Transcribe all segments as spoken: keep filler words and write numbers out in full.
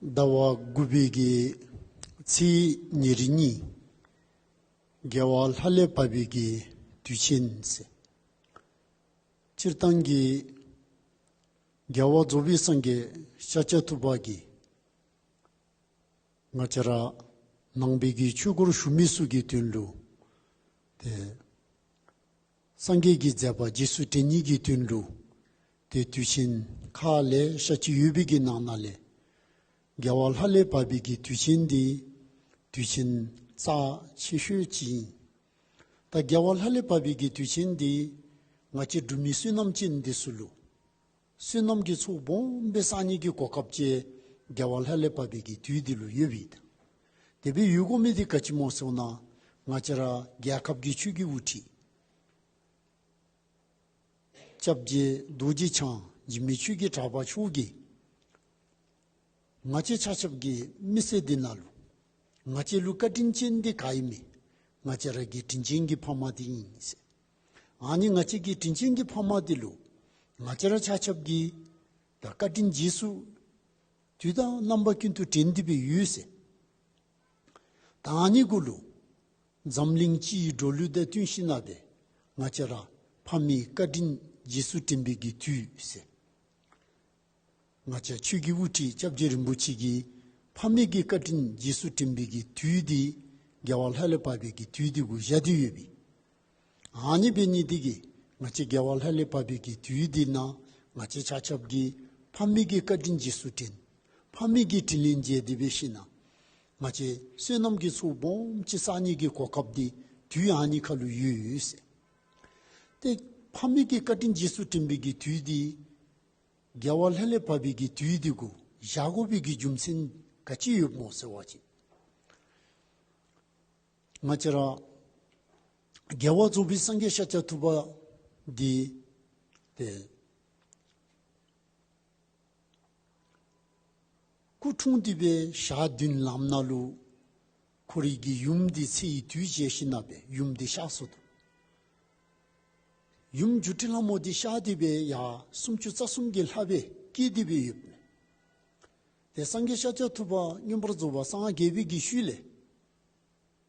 ཟླ་བ་དགུ་པའི་གི་ཚེས་ཉེར་གཉིས། རྒྱལ་བ་ལྷ་ལས་བབས་པའི་གི་དུས་ཆེན་ཟེར། སྤྱིར་བཏང་གི་རྒྱལ་བ་རྫོགས་པའི་སངས་རྒྱས་ཤཱཀྱ་ཐུབ་པ་གིས་ང་བཅས་ར་ནང་པའི་གི་ཆོས་སྒོར་ཞུགས་མི་ཚུ་གི་དོན་ལུ་ཏེ་སངས་རྒྱས་ཀྱི་མཛད་པ་རྗེས་སུ་དྲན་ནི་གི་དོན་ལུ་ཏེ་དུས་ཆེན་ཁག་ལེ་ཤ་ཅིག་ཡོད་པའི་གི་ནང་ན་ལས་རྒྱལ་བ་ལྷ་ལས་བབས་པའི་གི་དུས་ཆེན་འདི་དུས་ཆེན་རྩ་ཆེ་ཤོས་ཅིག་ཨིན། ད་རྒྱལ་བ་ལྷ་ལས་བབས་པའི་གི་དུས་ཆེན་འདི་ང་བཅས་འབྲུག་མི་བསོད་ནམས་ཅན་འདི་ཚུ་ལུ་བསོད་ནམས་ཀྱི་ཚོགས་སྦོམ་སྦེ་བསག་ནི་གི་གོ་སྐབས་ཅིག་རྒྱལ་བ་ལྷ་ལས་བབས་པའི་གི་དུས་འདི་ལུ་ཡོད་པས། དེ་སྦེ་ཡོད་དགོ་མི་འདི་ག་ཅི་སྨོ་ཟེར་བ་ཅིན་ང་བཅས་ར་རྒྱལ་ཁབ་ཀྱི་ཆོས་ཀྱི་དབུ་ཁྲིད་སྐྱབས་རྗེ་རྡོ་རྗེ་འཆང་འཇིགས་མེད་ཆོས་ཀྱི་གྲགས་པ་མཆོག་གིས་ང་བཅས་ཆ་ཁྱབ་ཀྱི་མི་ཚེ་འདི་ནང་ལུ་ང་བཅས་ལུ་བཀའ་དྲིན་ཅན་འདི་ག་ཨིན་མས། ང་བཅས་ར་གི་དྲིན་ཅན་གྱི་ཕ་མ་འདི་ཨིན་ཟེར། ཨ་ནི་ང་བཅས་ཀྱི་དྲིན་ཅན་གྱི་ཕ་མ་འདི་ལུ་ང་བཅས་ར་ཆ་ཁྱབ་ཀྱིས་ད་བཀའ་དྲིན་རྗེས་སུ་དུས་དང་རྣམ་པ་ཀུན་ཏུ་དྲན་ཏེ་སྦེ་ཡོད་ཟེར། ད་ཨ་ནི་གུ་ལུ་འཛམ་གླིང་སྤྱིའི་འགྲོ་ལུགས་དང་བསྟུན་ཞིན་ན་སྦེ་ང་བཅས་ར་ཕ་མའི་བཀའ་དྲིན་རྗེས་སུ་དྲན་པའི་གི་དུས་ཟེར། ང་བཅས་ཆོས་ཀྱི་དབུ་ཁྲིད་སྐྱབས་རྗེ་རིན་པོ་ཆེ་གིས་ཕ་མའི་གི་བཀའ་དྲིན་རྗེས་སུ་དྲན་པའི་གི་དུས་འདི་རྒྱལ་བ་ལྷ་ལས་བབས་པའི་གི་དུས་འདི་གུ་བཞག་སྟེ་ཡོད་པས། ཨ་ནི་འབད་ནི་འདི་གིས་ང་བཅས་རྒྱལ་བ་ལྷ་ལས་བབས་པའི་གི་དུས་འདི་ནང་ང་བཅས་ཆ་ཁྱབ་ཀྱིས་ཕ་མའི་གི་བཀའ་དྲིན་རྗེས་སུ་དྲན། ཕ་མའི་གི་དྲིན་ལན་འཇལ་ཏེ་འབད་ཞིན་ན་ང་བཅས་བསོད་ནམས་ཀྱི་ཚོགས་སྦོམ་ཅིག་བསག་ནི་གི་གོ་སྐབས་འདི་དུས་ཨ་ནི་ཁར་ལུ་ཡོད་ཟེར། ཏེ་ཕ་མའི་གི་བཀའ་དྲིན་རྗེས་སུ་དྲན་པའི་གི་དུས་འདི་རྒྱལ་བ་ལྷ་ལས་བབས་པའི་གི་དུས་འདི་གུ་བཞག་དགོ་པའི་གི་རྒྱུ་མཚན་ག་ཅི་ཡོདཔ་སྨོ་ཟེར་བ་ཅིན་ང་བཅས་ར་རྒྱལ་བ་རྫོགས་པའི་སངས་རྒྱས་ཤཱཀྱ་ཐུབ་པ་འདི་ཏེ་སྐུ་འཁྲུངས་ཏེ་སྦེ་ཞག་བདུན་ལངམ་ད་ལུ་ཁོ་རའི་གི་ཡུམ་འདི་ཚེ་ཡི་དུས་བྱས་ཞིན་ན་སྦེ་ཡུམ་འདི་གཤགས་སོ་ནུག། ཡུམ་སྒྱུ་འཕྲུལ་ལྷ་མོ་འདི་གཤགས་ཏེ་སྦེ་ཡར་སུམ་ཅུ་རྩ་གསུམ་གྱི་ལྷ་སྦེ་སྐྱེས་ཏེ་སྦེ་ཡོདཔ་མས། ཏེ་སངས་རྒྱས་ཤཱཀྱ་ཐུབ་པ་མངོན་པར་རྫོགས་པར་སངས་རྒྱས་པའི་གི་ཤུལ་ལས་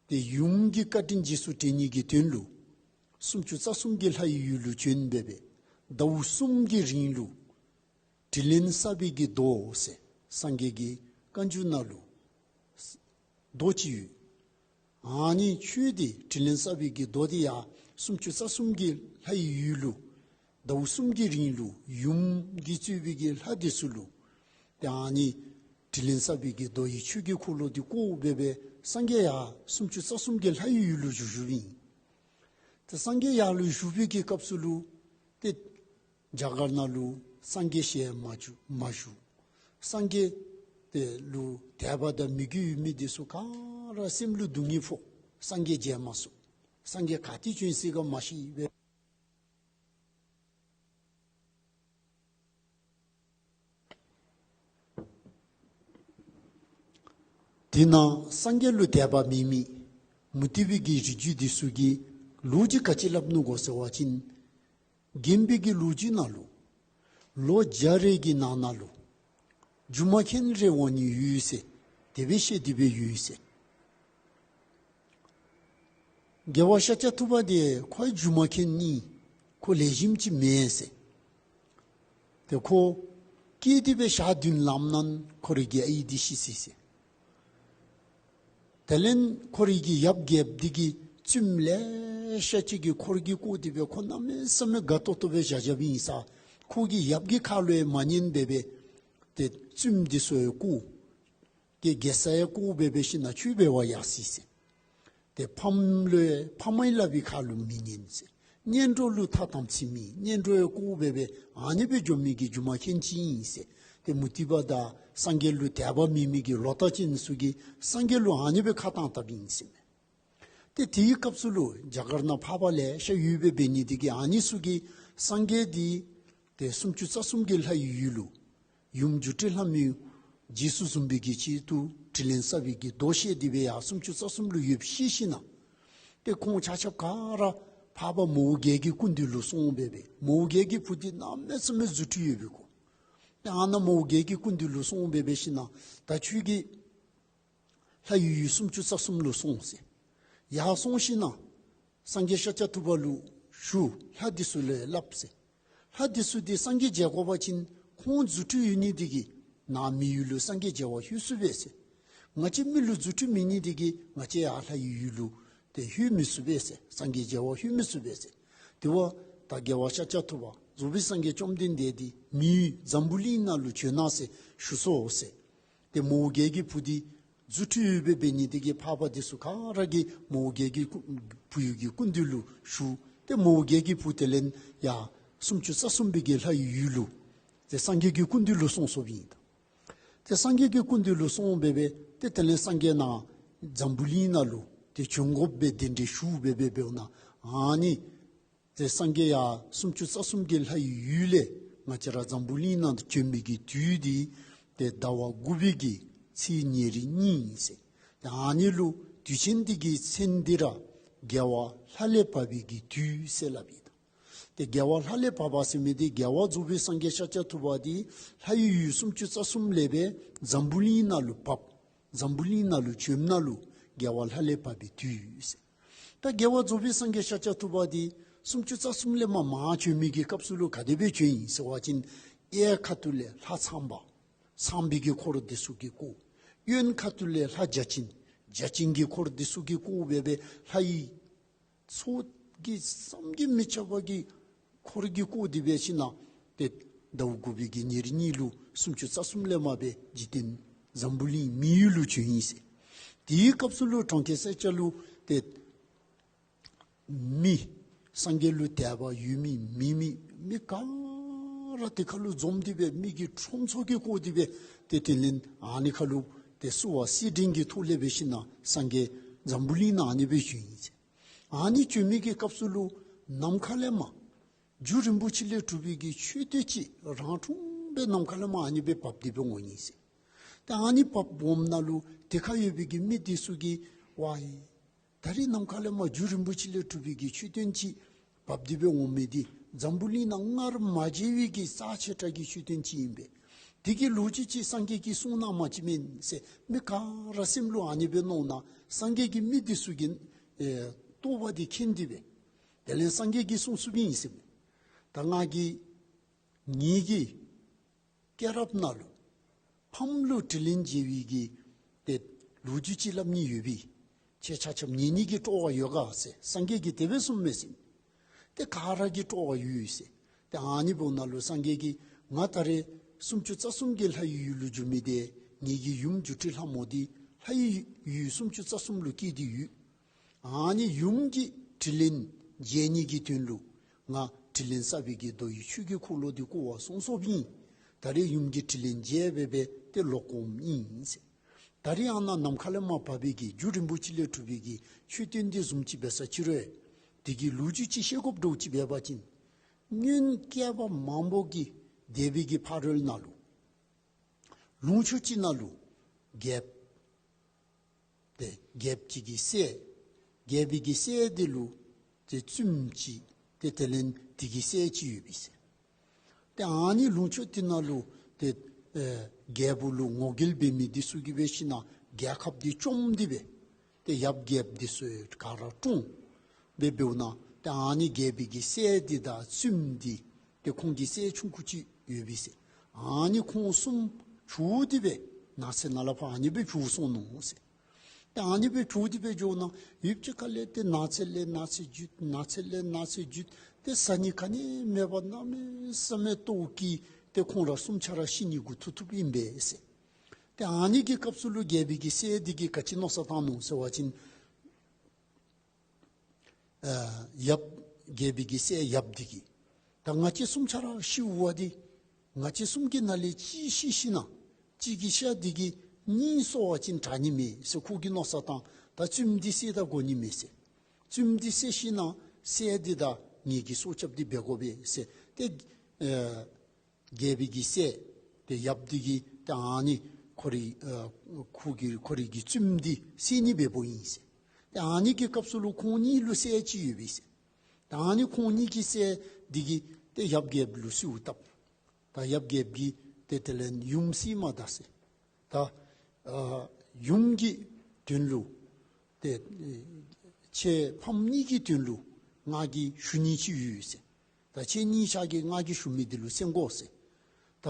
ཏེ་ཡུམ་གྱི་བཀའ་དྲིན་རྗེས་སུ་དྲན་ནི་གི་དོན་ལུ་སུམ་ཅུ་རྩ་གསུམ་གྱི་ལྷ་ཡི་ཡུལ་ལུ་བྱོན་སྦེ་སྦེ་ཟླཝ་གསུམ་གྱི་རིང་ལུ་དྲིན་ལན་བསབ་པའི་གི་མདོ་ཟེར་སངས་རྒྱས་ཀྱི་བཀའ་འགྱུར་ནང་ལུ་མདོ་ཅིག་ཡོད། ཨ་ནི་ཆོས་འདི་དྲིན་ལན་བསབ་པའི་གི་མདོ་འདི་ཡང་སུམ་ཅུ་རྩ་གསུམ་གྱི་ལྷ་ཡི་ཡུལ་ལུ་ཟླཝ་གསུམ་གྱི་རིང་ལུ་ཡུམ་གྱིས་གཙོས་པའི་གི་ལྷ་འདི་ཚུ་ལུ་ཏེ་ཨ་ནི་དྲིན་ལན་བསབ་པའི་གི་མདོ་ཡི་ཆོས་ཀྱི་འཁོར་ལོ་འདི་བསྐོར་སྦེ་སྦེ་སངས་རྒྱས་ཡར་སུམ་ཅུ་རྩ་གསུམ་གྱི་ལྷ་ཡི་ཡུལ་ལུ་བཞུགས་བཞུགསཔ་ཨིན། ཏེ་སངས་རྒྱས་ཡར་ལུ་བཞུགས་པའི་གི་སྐབས་སུ་ལུ་ཏེ་རྒྱ་གར་ནང་ལུ་སངས་རྒྱས་ཞལ་མ་བཞུགས་མ་བཞུགས། སངས་རྒྱས་ཏེ་ལུ་དད་པ་དང་མོས་གུས་ཡོད་མི་འདི་ཚུ་ག་ར་སེམས་ལུ་སྡུག་བསྔལ་ཕོག། སངས་རྒྱས་མཇལ་མ་ཚུགས། སངས་རྒྱས་ག་ཏེ་བྱོན་སོ་ཡི་ག་མ་ཤེས་པས། དེ་ནང་སངས་རྒྱས་ལུ་དད་པ་མེད་མི་མུ་སྟེགས་པའི་གི་རིགས་རྒྱུད་འདི་ཚུ་གིས་ལོ་རྒྱུས་ག་ཅི་སླབ་ནུག་གོ་ཟེར་བ་ཅིན་དགོན་པའི་གི་ལོ་རྒྱུས་ནང་ལུ་ལོ་བརྒྱ་རེ་གི་ནང་ན་ལུ་སྒྱུ་མ་མཁན་རེ་འོང་ནི་ཡོད་ཟེར་དེ་སྦེ་བཤད་དེ་སྦེ་ཡོད་ཟེར། རྒྱལ་བ་ཤཱཀྱ་ཐུབ་པ་འདི་ཁོ་སྒྱུ་མ་མཁན་ཨིན། ཁོ་ལེགས་ཤོམ་ཅིག་མེན་ཟེར། ཏེ་ཁོ་སྐྱེས་ཏེ་སྦེ་ཞག་བདུན་ལངམ་ད་ཁོ་རའི་གི་ཨའི་འདི་ཤི་སོ་ཡི་ཟེར། དེ་ལས་ཁོ་རའི་གི་ཡབ་རྒྱལཔོ་འདི་གིས་བཙུནམོ་ལེ་ཤ་ཅིག་གིས་ཁོ་རའི་གི་བཀོ་སྟེ་སྦེ་ཁོ་གནམ་མེད་ས་མེད་དགའ་ཏོག་ཏོ་སྦེ་བཞག་བཞགཔ་ཨིན་ས། ཁོ་གི་ཡབ་ཀྱི་ཁ་ལུ་ཡང་མ་ཉན་སྦེ་སྦེ་ཏེ་བཙུནམོ་འདི་ཚུ་ཡང་བཀོ། ཏེ་རྒྱལ་ས་ཡང་བཀོ་སྦེ་སྦེ་ཞིན་ན་ཆོས་འབད་བར་ཡར་སོ་ཡི་ཟེར། ཏེ་ཕམ་ལུ་ཡང་ཕམ་གྱི་སླབ་པའི་ཁ་ལུ་མི་ཉན་ཟེར། གཉེན་གྲོགས་ལུ་ཐ་དམ་ཚིག་མེད། གཉེན་གྲོགས་ཡང་བཀོ་སྦེ་སྦེ་ཨ་ནི་སྦེ་འགྱོ་མི་གི་སྒྱུ་མ་མཁན་ཅིག་ཨིན་ཟེར། ཏེ་མུ་སྟེགས་པ་དང་སངས་རྒྱས་ལུ་དད་པ་མེད་མི་གི་ལོག་ལྟ་ཅན་ཚུ་གིས་སངས་རྒྱས་ལུ་ཨ་ནི་སྦེ་ཁ་བཏང་བཏངམ་ཨིན་ཟེར་མས། ཏེ་དེའི་སྐབས་སུ་ལུ་རྒྱ་གར་ནང་འཕགས་པ་ལེ་ཤ་ཡོད་པའི་འབད་ནི་འདི་གིས་ཨ་ནི་ཚུ་གིས་སངས་རྒྱས་འདི་ཏེ་སུམ་ཅུ་རྩ་གསུམ་གྱི་ལྷ་ཡི་ཡུལ་ལུ་ཡུམ་སྒྱུ་འཕྲུལ་ལྷ་མོ་རྗེས་སུ་བཟུང་བའི་གི་ཆེད་དུ་དྲིན་ལན་བསབ་པའི་གི་མདོ་བཤད་དེ་སྦེ་ཡར་སུམ་ཅུ་རྩ་གསུམ་ལུ་ཡོདཔ་ཤེས་ཞིན་ན་ཏེ་ཁོང་ཆ་ཁྱབ་ག་ར་འཕགས་པ་མོའུ་འགལ་གྱི་སྐུ་མདུན་ལུ་སོང་སྦེ་སྦེ་མོའུ་འགལ་གྱི་བུ་འདི་གནམ་མེད་ས་མེད་རྫུ་འཕྲུལ་ཡོད་པའི་གོ། ཏེ་ཨ་ནཱ་མོའུ་འགལ་གྱི་སྐུ་མདུན་ལུ་སོང་སྦེ་འབད་ཞིན་ན་ད་ཁྱོད་ཀྱིས་ལྷ་ཡུལ་ཡུལ་སུམ་ཅུ་རྩ་གསུམ་ལུ་སོང་ཟེར། ཡར་སོང་ཞིན་ན་སངས་རྒྱས་ཤཱཀྱ་ཐུབ་པ་ལུ་ཞུ། ལྷ་འདི་ཚུ་ལུ་སླབ་ཟེར། ལྷ་འདི་ཚུ་འདི་སངས་རྒྱས་མཇལ་དགོ་པ་ཅིན་ཁོང་རྫུ་འཕྲུལ་ཡོད་ནི་འདི་གིས་ནཱ་མི་ཡུལ་ལུ་སངས་རྒྱས་མཇལ་བར་ལྷོད་ཚུགས་པས་ཟེར། ང་བཅས་མི་ལུ་རྫུ་འཕྲུལ་མེད་ནི་འདི་གིས་ང་བཅས་ཡར་ལྷ་ཡུལ་ཡུལ་ལུ་ཏེ་ལྷོད་མི་ཚུགས་པས་ཟེར། སངས་རྒྱས་མཇལ་བར་ལྷོད་མི་ཚུགས་པས་ཟེར། དེ་བ་ད་རྒྱལ་བ་ཤཱཀྱ་ཐུབ་པ་རྫོགས་པའི་སངས་རྒྱས་བཅོམ་ལྡན་འདས་འདི་མི་ཡུལ་འཛམ་བུ་གླིང་ནང་ལུ་བྱོན་གནང་ཟེར་ཞུ་སོང་ཟེར། ཏེ་མོའུ་འགལ་གྱི་བུ་འདི་རྫུ་འཕྲུལ་ཡོདཔ་འབད་ནི་འདི་གིས་འཕགས་པ་འདི་ཚུ་ག་ར་གིས་མོའུ་འགལ་གྱི་བུ་ཡུལ་གྱི་སྐུ་མདུན་ལུ་ཞུ། ཏེ་མོའུ་འགལ་གྱི་བུ་དེ་ལས་ཡར་སུམ་ཅུ་རྩ་གསུམ་པའི་གི་ལྷ་ཡུལ་ཡུལ་ལུ་ཏེ་སངས་རྒྱས་ཀྱི་སྐུ་མདུན་ལུ་སོང་སོངམ་ཨིན། ཏེ་སངས་རྒྱས་ཀྱི་སྐུ་མདུན་ལུ་སོང་སྦེ་སྦེ་ཏེ་དེ་ལས་སངས་རྒྱས་ནཱ་འཛམ་བུ་གླིང་ནང་ལུ་ཏེ་བྱོན་དགོཔ་སྦེ་གདན་འདྲེན་ཞུ་སྦེ་སྦེ་འབདཝ་ད་ཨ་ནི་ཏེ་སངས་རྒྱས་ཡར་སུམ་ཅུ་རྩ་གསུམ་གྱི་ལྷ་ཡུལ་ལས་ང་བཅས་ར་འཛམ་བུ་གླིང་ནང་བྱོན་མི་གི་དུས་འདི་ཏེ་ཟླ་བ་དགུ་པའི་གི་ཚེས་ཉེར་གཉིས་ཨིན་ཟེར། ཏེ་ཨ་ནི་ལུ་དུས་ཆེན་འདི་གི་མཚན་འདི་ར་རྒྱལ་བ་ལྷ་ལས་བབས་པའི་གི་དུས་ཟེར་སླབ་ཨིན། ཏེ་རྒྱལ་བ་ལྷ་ལས་བབས་པ་ཟེར་མི་འདི་རྒྱལ་བ་རྫོགས་པའི་སངས་རྒྱས་ཤཱཀྱ་ཐུབ་པ་འདི་ལྷ་ཡུལ་ཡུལ་སུམ་ཅུ་རྩ་གསུམ་ལས་སྦེ་འཛམ་བུ་གླིང་ནང་ལུ་བབས། འཛམ་བུ་གླིང་ནང་ལུ་བྱོནམ་ད་ལུ་རྒྱལ་བ་ལྷ་ལས་བབས་པའི་དུས་ཟེར། ད་རྒྱལ་བ་རྫོགས་པའི་སངས་རྒྱས་ཤཱཀྱ་ཐུབ་པ་འདི་སུམ་ཅུ་རྩ་གསུམ་ལས་མར་མར་བྱོན་མི་གི་སྐབས་སུ་ལུ་ག་དེ་སྦེ་བྱོན་ཡི་ཟེར་བ་ཅིན་གཡས་ཁ་ཐུག་ལས་ལྷ་ཚངས་པ་ཚངས་པའི་གི་འཁོར་འདི་ཚུ་གིས་བསྐོར། གཡོན་ཁ་ཐུག་ལས་ལྷ་བརྒྱ་བྱིན་བརྒྱ་བྱིན་གྱི་འཁོར་འདི་ཚུ་གིས་བསྐོར་སྦེ་སྦེ་ལྷའི་ཚོགས་ཀྱིས་བསམ་གྱིས་མི་ཁྱབ་པ་གི་འཁོར་གྱིས་བསྐོར་ཏེ་འབད་ཞིན་ན་ཏེ་ཟླཝ་དགུ་པའི་གི་ཉེར་གཉིས་ལུ་སུམ་ཅུ་རྩ་གསུམ་ལས་མར་སྦེ་འཇིག་རྟེན་འཛམ་བུ་གླིང་མི་ཡུལ་ལུ་བྱོན་ཡི་ཟེར། དེའི་སྐབས་སུ་ལུ་གྲོང་ཁྱེར་སེར་སྐྱ་ལུ་ཏེ་མི་སངས་རྒྱས་ལུ་དད་པ་ཡོད་མི་མེད་མི་མི་ག་ར་དེ་ཁར་ལུ་འཛོམས་ཏེ་སྦེ་མི་གི་ཁྲོམ་ཚོགས་ཀྱིས་བསྐོར་ཏེ་སྦེ་ཏེ་དེ་ལས་ཨ་ནི་ཁར་ལུ་ཏེ་བསུ་བ་སེར་སྦྲེང་གི་ཐོག་ལས་འབད་ཞིན་ན་སངས་རྒྱས་འཛམ་བུ་གླིང་ནང་ཨ་ནི་སྦེ་བྱོན་ཡི་ཟེར། ཨ་ནི་བྱོན་མི་གི་སྐབས་སུ་ལུ་ནམ་མཁའ་ལས་མར་རྒྱུ་རིན་པོ་ཆེ་ལས་གྲུབ་པའི་གི་མཆོད་རྟེན་ཅིག་རང་འཁྲུངས་སྦེ་ནམ་མཁའ་ལས་མར་ཨ་ནི་སྦེ་བབས་ཏེ་སྦེ་འོང་ཡི་ཟེར། ཏེ་ཨ་ནི་བབས་འོངམ་ད་ལུ་དེ་ཁར་ཡོད་པའི་གི་མི་འདི་ཚུ་གིས་ཝའི་ད་རིས་ནམ་མཁའ་ལས་མར་རྒྱུ་རིན་པོ་ཆེ་ལས་གྲུབ་པའི་གི་མཆོད་རྟེན་ཅིག་བབས་ཏེ་སྦེ་འོང་མི་འདི་འཛམ་བུ་གླིང་ནང་སྔར་མ་མཇལ་བའི་གི་རྩ་ཆེ་དྲགས་ཀྱི་མཆོད་རྟེན་ཅིག་ཨིན་པས། དེ་གི་ལོ་རྒྱུས་ཅིག་སངས་རྒྱས་ཀྱིས་གསུང་གནངམ་ཅིག་མེན་ཟེར་མི་ག་ར་སེམས་ལུ་ཨ་ནི་སྦེ་མནོཝ་ད་སངས་རྒྱས་ཀྱིས་མི་འདི་ཚུ་གི་ཨེ་རྟོག་པ་འདི་མཁྱེན་ཏེ་སྦེ་དེ་ལས་སངས་རྒྱས་ཀྱིས་གསུངས་གསུངསམ་ཨིན་ཟེར། ད་ང་གིས་ངེ་གི་སྐྱེས་རབས་ནང་ལུ་ཕམ་ལུ་དྲིན་ལན་འཇལ་བའི་གི་ཏེ་ལོ་རྒྱུས་ཅིག་སླབ་ནི་ཡོད་པས། ཁྱེད་ཆ་ཁྱབ་ཉན་ནི་གི་སྤྲོ་བ་ཡོད་ག་ཟེར་སངས་རྒྱས་ཀྱིས་དེ་སྦེ་གསུངསམ་མས་ཟེར། ཏེ་ག་ར་གིས་སྤྲོ་བ་ཡོད་ཡོད་ཟེར། ཏེ་ཨ་ནི་འབདཝ་ད་ལུ་སངས་རྒྱས་ཀྱིས་ང་ད་རེས་སུམ་ཅུ་རྩ་གསུམ་གྱི་ལྷ་ཡུལ་ཡུལ་ལུ་འགྱོ་མི་འདི་ངེ་གི་ཡུམ་སྒྱུ་འཕྲུལ་ལྷ་མོ་འདི་ལྷ་ཡུལ་ཡུལ་སུམ་ཅུ་རྩ་གསུམ་ལུ་སྐྱེས་ཏེ་ཡོད། ཨ་ནི་ཡུམ་གྱི་དྲིན་ལན་འཇལ་ནི་གི་དོན་ལུ་ང་དྲིན་ལན་བསབ་པའི་གི་མདོ་ཡི་ཆོས་ཀྱི་འཁོར་ལོ་འདི་བསྐོར་བར་སོང་སོངམ་ཨིན། ད་རེས་ཡུམ་གྱི་དྲིན་ལན་འཇལ་སྦེ་སྦེ་ཏེ་ལོག་འོངམ་ཨིན་ཟེར། ད་རེས་ཨ་ནཱ་ནམ་མཁའ་ལས་མར་བབས་པའི་གི་རྒྱུ་རིན་པོ་ཆེ་ལས་གྲུབ་པའི་གི་མཆོད་རྟེན་འདི་བཟུམ་ཅིག་འབད་ས་ཅིག་རུང་དེ་གི་ལོ་རྒྱུས་ཅིག་ཤེས་དགོཔ་འདྲཝ་ཅིག་འབད་བ་ཅིན་སྔོན་བསྐལ་པ་མང་པོ་གི་འདས་པའི་གི་ཕ་རོལ་ནང་ལུ་ལུང་ཕྱོགས་ཅིག་ནང་ལུ་རྒྱལཔོ་ཏེ་རྒྱལཔོ་ཅིག་གི་སྲས་རྒྱལ་པོའི་གི་སྲས་འདི་ལུ་ཏེ་བཙུནམོ་ཅིག་ཏེ་དེ་ལས་དེ་གི་སྲས་ཅིག་ཡོད་པས་ཟེར། ཏེ་ཨ་ནི་ལུང་ཕྱོགས་དེ་ནང་ལུ་ཏེ་ཨེ་རྒྱལ་པོ་ལུ་ངོ་རྒོལ་འབད་མི་འདི་ཚུ་གིས་འབད་ཞིན་ན་རྒྱལ་ཁབ་འདི་བཅོམ་སྟེ་སྦེ་ཏེ་ཡབ་རྒྱལཔོ་འདི་ཚུ་ག་ར་བཀྲོངས་སྦེ་འབདཝ་ད་ཏེ་ཨ་ནི་རྒྱལ་པོའི་གི་སྲས་འདི་དང་བཙུནམོ་འདི་ཏེ་ཁོང་གི་སྲས་ཆུང་ཀུ་ཅིག་ཡོད་པས་ཟེར། ཨ་ནི་ཁོང་གསུམ་བྱོག་སྟེ་སྦེ་ནགས་ཚལ་ནང་ལས་ཕར་ཨ་ནི་སྦེ་བྱོག་སོང་ནུག་ཟེར། ཏེ་ཨ་ནི་སྦེ་བྱོག་སྟེ་སྦེ་འགྱོཝ་ད་ཡུདཔ་ཅིག་ཁ་ལས་ཏེ་ནགས་ཚལ་ལས་ནགས་ཚལ་བརྒྱུད་ནགས་ཚལ་ལས་ནགས་ཚལ་བརྒྱུད་ཏེ་བཟའ་ནི་ག་ནི་མེད་པར་གནམ་མེད་ས་མེད་ལྟོཝ་བཀྱེས་ཏེ་ཁོང་ར་གསུམ་ཆ་ར་ཤི་ནི་གུ་ཐུག་ཐུགཔ་ཨིན་པས་ཟེར། ཏེ་ཨ་ནི་གི་སྐབས་སུ་ལུ་རྒྱལ་པོའི་གི་སྲས་འདི་གིས་ག་ཅི་མནོ་བསམ་བཏང་ནུག་ཟེར་བ་ཅིན་ཨ་ཡབ་རྒྱལ་པོའི་གི་སྲས་ཡབ་འདི་གིས་ད་ང་བཅས་གསུམ་ཆ་ར་ཤིཝ་འདི་ང་བཅས་གསུམ་གྱི་ནང་ལས་གཅིག་ཤི་ཞིན་ན་གཅིག་གི་ཤ་འདི་གིས་གཉིས་གསོ་བ་ཅིན་དྲག་ནི་མས་ཟེར་ཁོ་གིས་མནོ་བསམ་བཏང་། ད་བཙུནམོ་འདི་བསད་ད་དགོ་ནི་མས་ཟེར། བཙུནམོ་འདི་བསད་ཞིན་ན་སྲས་འདི་དང་ངེ་གི་སྲོག་སྐྱབས་འདི་འབད་དགོ་པས་ཟེར། ཏེ་ཨ་རྒྱལ་པོའི་གི་སྲས་ཏེ་ཡབ་འདི་གིས་ཏེ་ཨ་ནི་ཁོ་རའི་ཨ་ཁོ་གི་ཁོ་རའི་གི་བཙུནམོ་འདི་བསད་ནི་འབདཝ་ཨིན་ཟེར། ཏེ་ཨ་ནི་གི་སྐབས་སུ་ལུ་ཁོང་གཉིས་ལུ་སྲས་ཅིག་ཡོད་པས་ཟེར། ཏེ་ཨ་ནི་ཁོང་གཉིས་ཀྱི་སྲས་འདི་གིས་ཏེ་ཡབ་རྒྱལཔོ་ལུ་གསོལཝ་བཏབ། ད་ཡབ་རྒྱལཔོ་གིས་ ཏེ་དེ་ལས་ཡུམ་སྲིད་མ་ད་ཟེར། ད་ཨ་ཡུམ་གྱི་དོན་ལུ་ཏེ་ཁྱེད་ཕམ་གཉིས་ཀྱི་དོན་ལུ་ང་གིས་ཞུ་ནི་ཅིག་ཡོད་ཟེར། ད་ཁྱེད་གཉིས་ཆ་གིས་ང་གིས་ཞུ་མི་འདི་ལུ་གསན་དགོ་ཟེར། ད་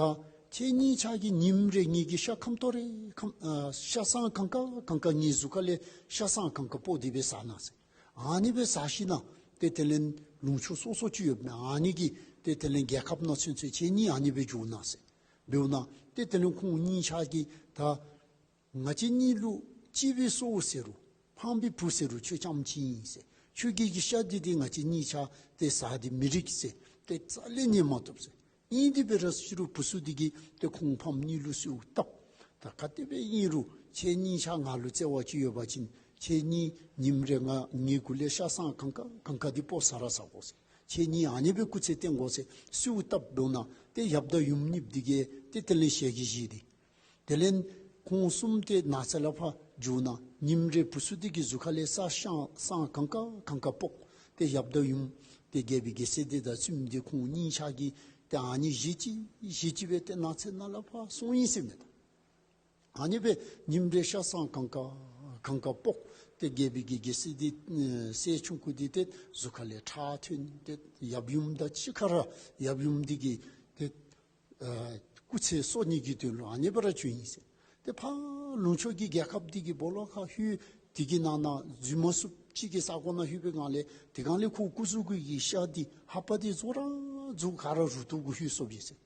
ཁྱེད་གཉིས་ཆ་གིས་ཉིནམ་རེ་ངེ་གི་ཤ་ཁམ་ཏོ་རེ་ཁམ་ཨ་ཤ་སྲང་གང་ག་གང་ག་ངེའི་གཟུགས་ཁ་ལས་ཤ་སྲང་གང་ག་སྤོ་སྟེ་སྦེ་ཟ་གནང་ཟེར། ཨ་ནི་སྦེ་ཟ་ཞིནམ་ལས་ཏེ་དེ་ལས་ལུང་ཕྱོགས་སོ་སོ་ཅིག་ཡོདཔ་མས། ཨ་ནི་གི་ཏེ་དེ་ལས་རྒྱལ་ཁབ་ནང་ཚུན་ཚོད་ཁྱེད་གཉིས་ཨ་ནི་སྦེ་འགྱོ་གནང་ཟེར། འབདཝ་ད་ཏེ་དེ་ལས་ཁོང་གཉིས་ཆ་གིས་ད་ང་བཅས་གཉིས་ལུ་གཅེས་པའི་སྲོག་ཟེར་རུང་ཕངས་པའི་བུ་ཟེར་རུང་ཁྱོད་རྐྱངམ་ཅིག་ཨིན་ཟེར། ཁྱོད་ཀྱི་གི་ཤ་འདི་ཏེ་ང་བཅས་གཉིས་ཆ་ཏེ་ཟ་སྟེ་མི་རིགས་ཟེར་ཏེ་རྩ་ལས་ཉན་མ་བཏུབ་ཟེར། ཨིན་དེ་སྦེ་ར་ཅི་རུང་བུ་ཚུ་འདི་གིས་ཏེ་ཁོང་ཕམ་གཉིས་ལུ་གསོལཝ་བཏབ། ད་ག་དེ་སྦེ་ཨིན་རུང་ཁྱེད་གཉིས་ཆ་ང་ལུ་བརྩེ་བ་ཅིག་ཡོད་པ་ཅིན་ཁྱེད་གཉིས་ཉིནམ་རེ་ང་ངེའི་གུ་ལས་ཤ་སྲང་གང་ག་གང་ག་འདི་སྤོ་ཟ་ར་ཟ་དགོ་ཟེར། ཁྱེད་གཉིས་ཨ་ནི་སྦེ་སྐུ་ཚེ་བརྟན་དགོ་ཟེར་གསོལཝ་བཏབ། འབདཝ་ད་ཏེ་ཡབ་དང་ཡུམ་གཉིསཔོ་འདི་གིས་ཏེ་དེ་ལས་ཞལ་གྱིས་བཞེས་ཏེ། དེ་ལས་ཁོང་གསུམ་ཏེ་ནགས་ཚལ་ལས་ཕར་འགྱོ་ནུག། ཉིནམ་རེ་བུ་ཚུ་འདི་གི་གཟུགས་ཁ་ལས་ཤ་སྲང་གང་ག་གང་ག་སྤོ། ཏེ་ཡབ་དང་ཡུམ་ཏེ་རྒྱལ་པོའི་རྒྱལ་སྲིད་འདི་དང་བཙུནམོ་འདི་ཁོང་གཉིས་ཆ་གིས་ཏེ་ཨ་ནི་བཞེས་ཅི་བཞེས་ཅི་སྦེ་ཏེ་ནགས་ཚལ་ནང་ལས་ཕར་སོང་ཡི་ཟེར་མས་ད། ཨ་ནི་སྦེ་ཉིནམ་རེ་ཤ་སྲང་གང་ག་གང་ག་སྤོ། ཏེ་རྒྱལ་པོའི་གི་རྒྱལ་སྲིད་འདི་ཨེ་སྲས་ཆུང་ཀུ་འདི་ཏེ་གཟུགས་ཁ་ལས་ཁྲག་ཐོན་ཏེ་ཡབ་ཡུམ་དང་གཅིག་ཁར་ཡབ་ཡུམ་འདི་གིས་ཏེ་ཨ་སྐུ་ཚེ་གསོ་ནི་གི་དོན་ལུ་ཨ་ནི་སྦེ་ར་བྱོན་ཡི་ཟེར། ཏེ་ཕར་ལུང་ཕྱོགས་ཀྱི་རྒྱལ་ཁབ་འདི་གི་སྦོ་ལོགས་ཁར་ལྷོད། དེ་གི་ནང་ན་འཛུལ་མ་ཚུགསཔ་ཅིག་གི་ས་གོ་ནང་ལྷོད་པའི་སྒང་ལས་དེ་སྒང་ལས་ཁོ་སྐུ་གཟུགས་ཀྱི་ཤ་འདི་ལྷ་པ་འདི་རྫོགས་ར་རྫོགས་ག་ར་རུ་ཏོ་གུ་ལྷོད་སོཔ་ཨིན་ཟེར།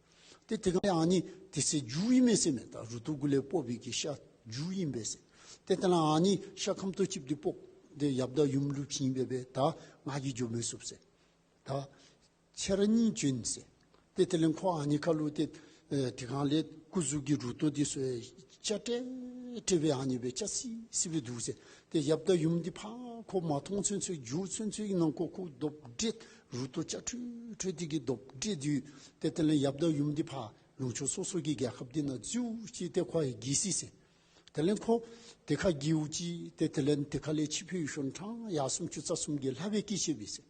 ཏེ་དེ་སྒང་ལས་ཨ་ནི་དེ་ཚེ་རྒྱུ་ཨིན་མས་ཟེར་མས། ད་རུ་ཏོ་གུ་ལས་སྤོ་བའི་གི་ཤ་རྒྱུ་ཨིན་པས་ཟེར། ཏེ་དེ་ལས་ཨ་ནི་ཤ་ཁམ་ཏོ་ཅིག་འདི་སྤོ། ཏེ་ཡབ་དང་ཡུམ་ལུ་བྱིན་སྦེ་སྦེ་ད་ང་གིས་འགྱོ་མི་ཚུགས་ཟེར། ད་ཁྱེད་ར་གཉིས་བྱོན་ཟེར། ཏེ་དེ་ལས་ཁོ་ཨ་ནི་ཁ་ལུ་ཏེ་ཨེ་དེ་སྒང་ལས་སྐུ་གཟུགས་ཀྱི་རུ་ཏོ་འདི་ཚུ་ཡང་སྐྱ་བྲེག་བྲེག་སྦེ་ཨ་ནི་སྦེ་སྐྱ་སི་སི་སྦེ་འདུག་ཟེར། ཏེ་ཡབ་དང་ཡུམ་འདི་ཕར་ཁོ་མ་མཐོང་ཚུན་ཚོད་རྒྱུག་ཚུན་ཚོད་ཨིན་ན་ཁོ་ཁོ་རྡོབ་བྲེག་རུ་ཏོ་སྐྱ་ཁྲུས་ཁྲུས་འདི་གིས་རྡོབ་བྲེག་སྟེ་ཡོད། ཏེ་དེ་ལས་ཡབ་དང་ཡུམ་འདི་ཕར་ལུང་ཕྱོགས་སོ་སོ་གི་རྒྱལ་ཁབ་འདི་ནང་འཛུལ་ཅི། ཏེ་ཁོ་ཡང་འགྱེལ་སི་ཟེར། དེ་ལས་ཁོ་དེ་ཁར་འགྱེལཝ་ཅིག་ཏེ་དེ་ལས་དེ་ཁ་ལས་ཕྱི་ཕུད་ཤོན་ཕྲང་ཡར་སུམ་ཅུ་རྩ་གསུམ་གྱི་ལྷ་སྦེ་སྐྱེས་སི་སྦེ་ཟེར།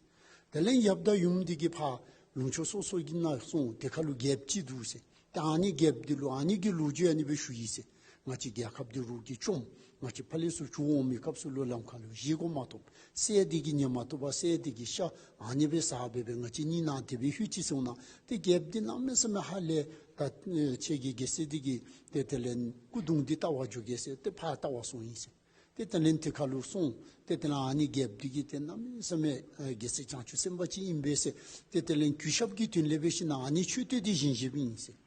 དེ་ལས་ཡབ་དང་ཡུམ་འདི་གིས་ཕར་ལུང་ཕྱོགས་སོ་སོ་གི་ནང་སོང་། དེ་ཁ་ལུ་རྒྱལཔོ་ཅིག་འདུག་ཟེར། ཏེ་ཨ་ནི་རྒྱལཔོ་འདི་ལུ་ཨ་ནི་གི་ལོ་རྒྱུས་ཨ་ནི་སྦེ་ཞུ་ཡི་ཟེར། ང་བཅས་རྒྱལ་ཁབ་འདི་རོགས་ཀྱིས་བཅོམ། ང་བཅས་ཕར་ལས་ཚུར་འགྱོ་འོང་མི་སྐབས་སུ་ལུ་ལམ་ཁ་ལུ་བཞེས་སྒོ་མ་ཐོབ། སྲས་འདི་གིས་ཉན་མ་བཏུབ་པར་སྲས་འདི་གི་ཤ་ཨ་ནི་སྦེ་ཟ་སྦེ་སྦེ་ང་བཅས་གཉིས་ནང་དེ་སྦེ་ལྷོད་ཅི་ཟེརཝ་ད་ཏེ་རྒྱལཔོ་འདི་གནམ་མེད་ས་མེད་ཧ་ལས། ད་ཨེ་ཁྱེད་ཀྱི་རྒྱལ་སྲས་འདི་གི་ཏེ་དེ་ལས་སྐུ་གདུང་འདི་བལྟ་བར་འགྱོ་གེ་ཟེར་ཏེ་ཕར་བལྟ་བར་སོང་ཡི་ཟེར། ཏེ་དེ་ལས་དེ་ཁ་ལུ་སོང་། ཏེ་དེ་ལས་ཨ་ནི་རྒྱལཔོ་འདི་གིས་ཏེ་གནམ་མེད་ས་མེད་ཨེ་རྒྱལ་སྲས་བྱང་ཆུབ་སེམས་དཔའ་ཅིག་ཨིན་པས་ཟེར། ཏེ་དེ་ལས་གུས་ཞབས་ཀྱི་དོན་ལས་འབད་ཞིནམ་ལས་ཨ་ནི་མཆོད་རྟེན་འདི་བཞེངས་བཞེངསཔ་ཨིན་ཟེར།